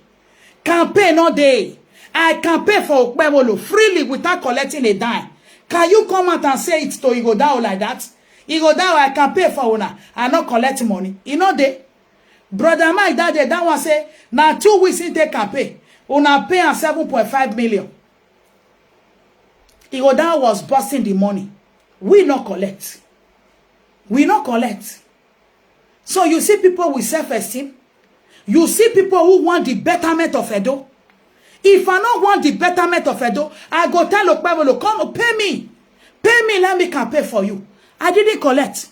Campaign no dey. I campaign for Okpewolo freely without collecting a dime. Can you come out and say it to Ighodao like that? Ighodao, I campaign for una. I no collect money. E no dey. Brother Mike that day, that one say, na two weeks in take campaign. Una pay am seven point five million. Ighodao was busting the money. We no collect. We no collect. So you see people with self-esteem. You see people who want the betterment of Edo. If I no want the betterment of Edo, I go tell Okpewolo, come pay me. Pay me, let me can pay for you. I didn't collect.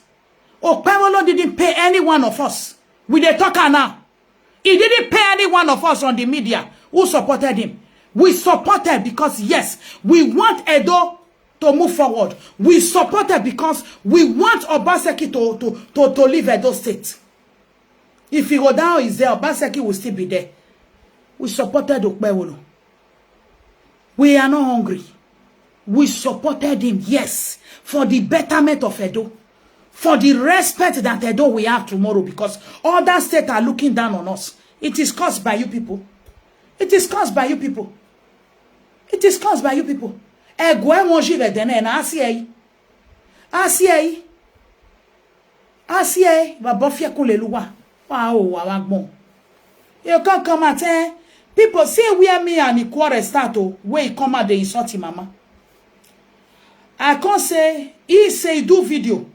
Okpewolo didn't pay any one of us. We dey talk am now. He didn't pay any one of us on the media who supported him. We supported because, yes, we want Edo to move forward. We supported because we want Obaseki to, to, to, to leave Edo State. If Ighodao is there, Obaseki will still be there. We supported Okpewolo. We are not hungry. We supported him, yes, for the betterment of Edo, for the respect that Edo will have tomorrow, because other states are looking down on us. It is caused by you people. It is caused by you people. It is caused by you people. Egwe won jive dene na asiei. Asiei. Asiei, baba fie kule luwa. Wa o wa wa gbon. You can't come out, eh? People say where me and the quarrel start, oh, where he come out, they insult him mama. I can't say, he say do video.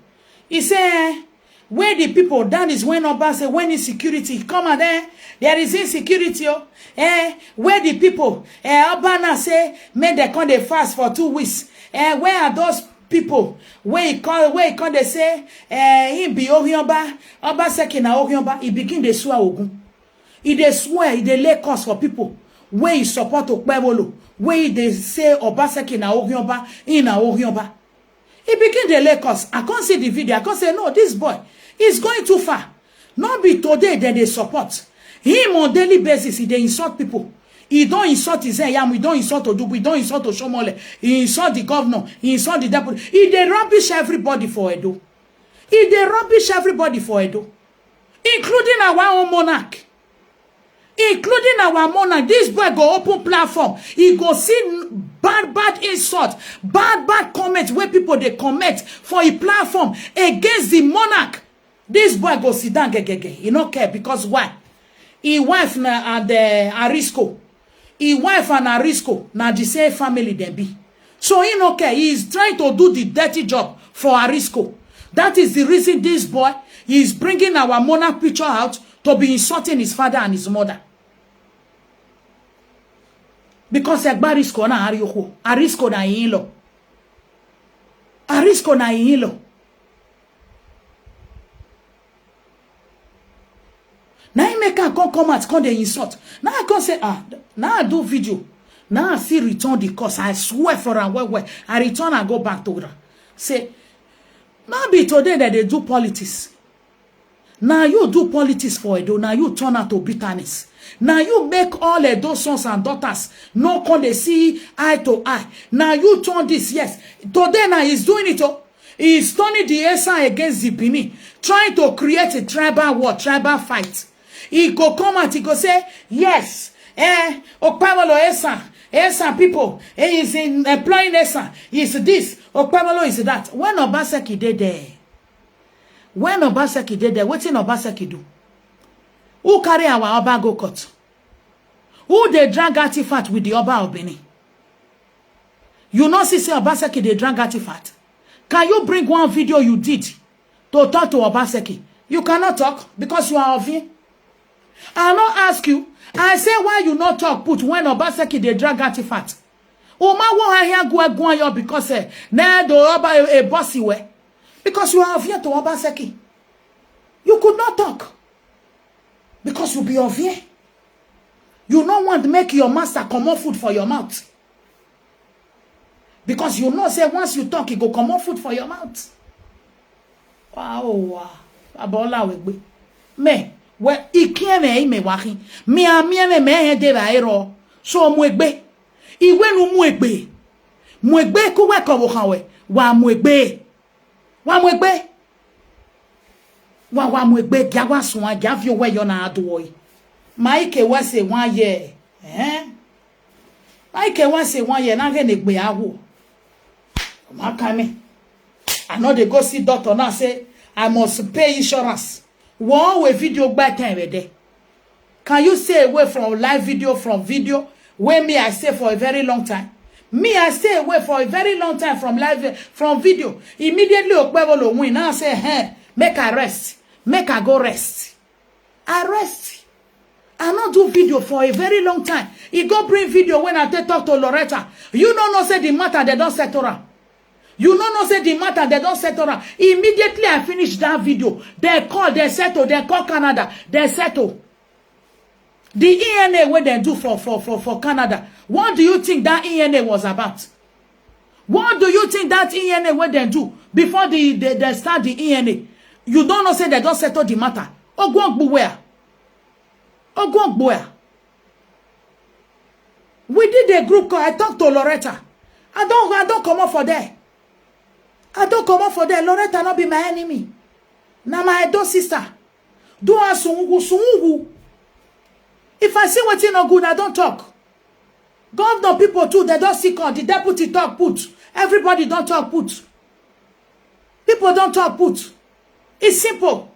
He say, eh, where the people, that is when Oba say, when insecurity come out there, there is insecurity, oh. Eh, where the people, eh, Oba now say, make they come dey fast for two weeks. Eh, where are those people? Where he call, where he call, they say, eh, he be Orionba, Obaseki na Orionba. He begin dey swear Ogun. He dey swear, he dey lay curse for people. Where he support Okpewolo, where he dey say Obaseki na Orionba, he na Orionba. He begin dey lay curse. I can't see the video. I can't say, no, this boy is going too far. Not be today that they support him on daily basis. He dey insult people. He don't insult his Yam. He don't insult Odubu. He don't insult Oshomole. He insult the governor. He insult the deputy. He dey rubbish everybody for Edo. He dey rubbish everybody for Edo, including our own monarch. Including our monarch. This boy go open platform. He go see bad, bad insult, bad, bad comments where people they comment for a platform against the monarch. This boy go sit down, gegege. He no care because why? His wife na and uh, Arisco. His wife and Arisco na the same family they be. So he no care. He is trying to do the dirty job for Arisco. That is the reason this boy He is bringing our monarch picture out to be insulting his father and his mother. Because Egba Arisco na Arioko, Arisco na in-law. Arisco na in-law. Now he make her come come out, come dey insult. Now I come say, ah, now I do video. Now I see return the course. I swear for her well well. I return and go back to her. Say, not be today that they do politics. Now you do politics for Edo. Now you turn out to bitterness. Now you make all Edo sons and daughters no come dey see eye to eye. Now you turn this, yes. Today now he's doing it. Oh. He is turning the Esan against the Benin, trying to create a tribal war, tribal fight. He go come out, he go say, yes, eh, Okpebholo Esan, Esan people, he is in employing Esan, he is this, Okpebholo is that. When Obaseki dey there, when Obaseki dey there, wetin Obaseki do? Who carry our Oba go court? Who dey drag artifact with the Oba of Benin? You no see say Obaseki dey drag artifact? Can you bring one video you did to talk to Obaseki? You cannot talk because you are Ovie. I no ask you. I say why you no talk put when Obaseki dey drag artifact. Uma wo ha here go go yo because eh, na do Oba a bossy way. Because you are Ovie to Obaseki. You could not talk. Because you be Ovie. You no want make your master comot food for your mouth. Because you know say once you talk, e go comot food for your mouth. Wow, wow. Abola wegbe. Me, we ikieme ime wahi. Mi amieme me he de ba ero. So mwegbe. Iwe nu mwegbe. Mwegbe kuwe ko wo kan we. Wa mwegbe. Wa mwegbe. Wa wa mwegbe, gia wa swan, gia vi owe yo na adwoi. Mike wa se one year. Eh? Mike wa se one year, na ge ne gbe awo. Ma ka me. I no dey go see doctor now say I must pay insurance. One way video gba time we there. Can you stay away from live video, from video where me I stay for a very long time? Me, I stay away for a very long time from live, from video. Immediately Okpebholo win. Now I say, hey, make I rest. Make I go rest. I rest. I no do video for a very long time. He go bring video when I take talk to Loretta. You no know say the matter they don settle am. You no know say the matter they don settle am. Immediately I finish that video, they call, they settle, they call Canada, they settle. The E N A wey dem do for, for, for, for Canada, what do you think that E N A was about? What do you think that E N A wey dem do before the, they, they start the E N A? You don't know say they don settle the matter. Ogun Ogbu where? Ogun Ogbu where? We did a group call. I talked to Loretta. I don't, I don't come up for there. I don't come up for there. Loretta not be my enemy. Now my Edo sister. Do her sungu, sungu. If I see wetin no good, I don't talk. Governor people too, they don't see come. The deputy talk put. Everybody don't talk put. People don't talk put. It's simple.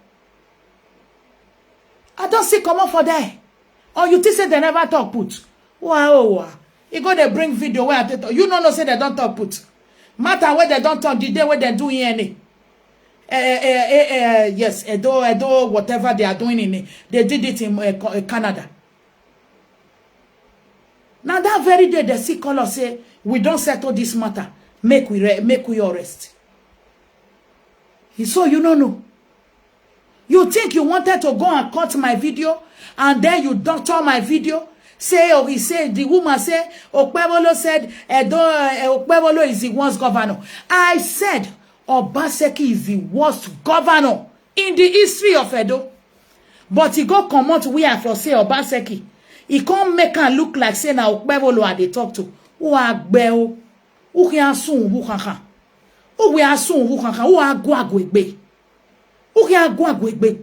I don't see come up for there. Or you think say they never talk put? Wow, wow. You go they bring video where I take talk. You no know say they don't talk put. Matter where they don't talk, the day where they do E N A. Eh, eh, eh, eh, eh, yes, Edo, Edo, whatever they are doing in it, they did it in eh, Co- eh, Canada. Now that very day, they see call us say, we don't settle this matter. Make we re- make we arrest. So you no know. You think you wanted to go and cut my video, and then you doctor my video? Say, oh, he said, the woman said, Okpebholo said, Edo, uh, Okpebholo is the worst governor. I said, Obaseki is the worst governor in the history of Edo. But he go comot where I for say Obaseki. He come make am look like say na Okpebholo I dey talk to. Who agbe o? Who can soon? Who can can? Who we are soon? Who can can? Who are go agwegbe? Who can go agwegbe?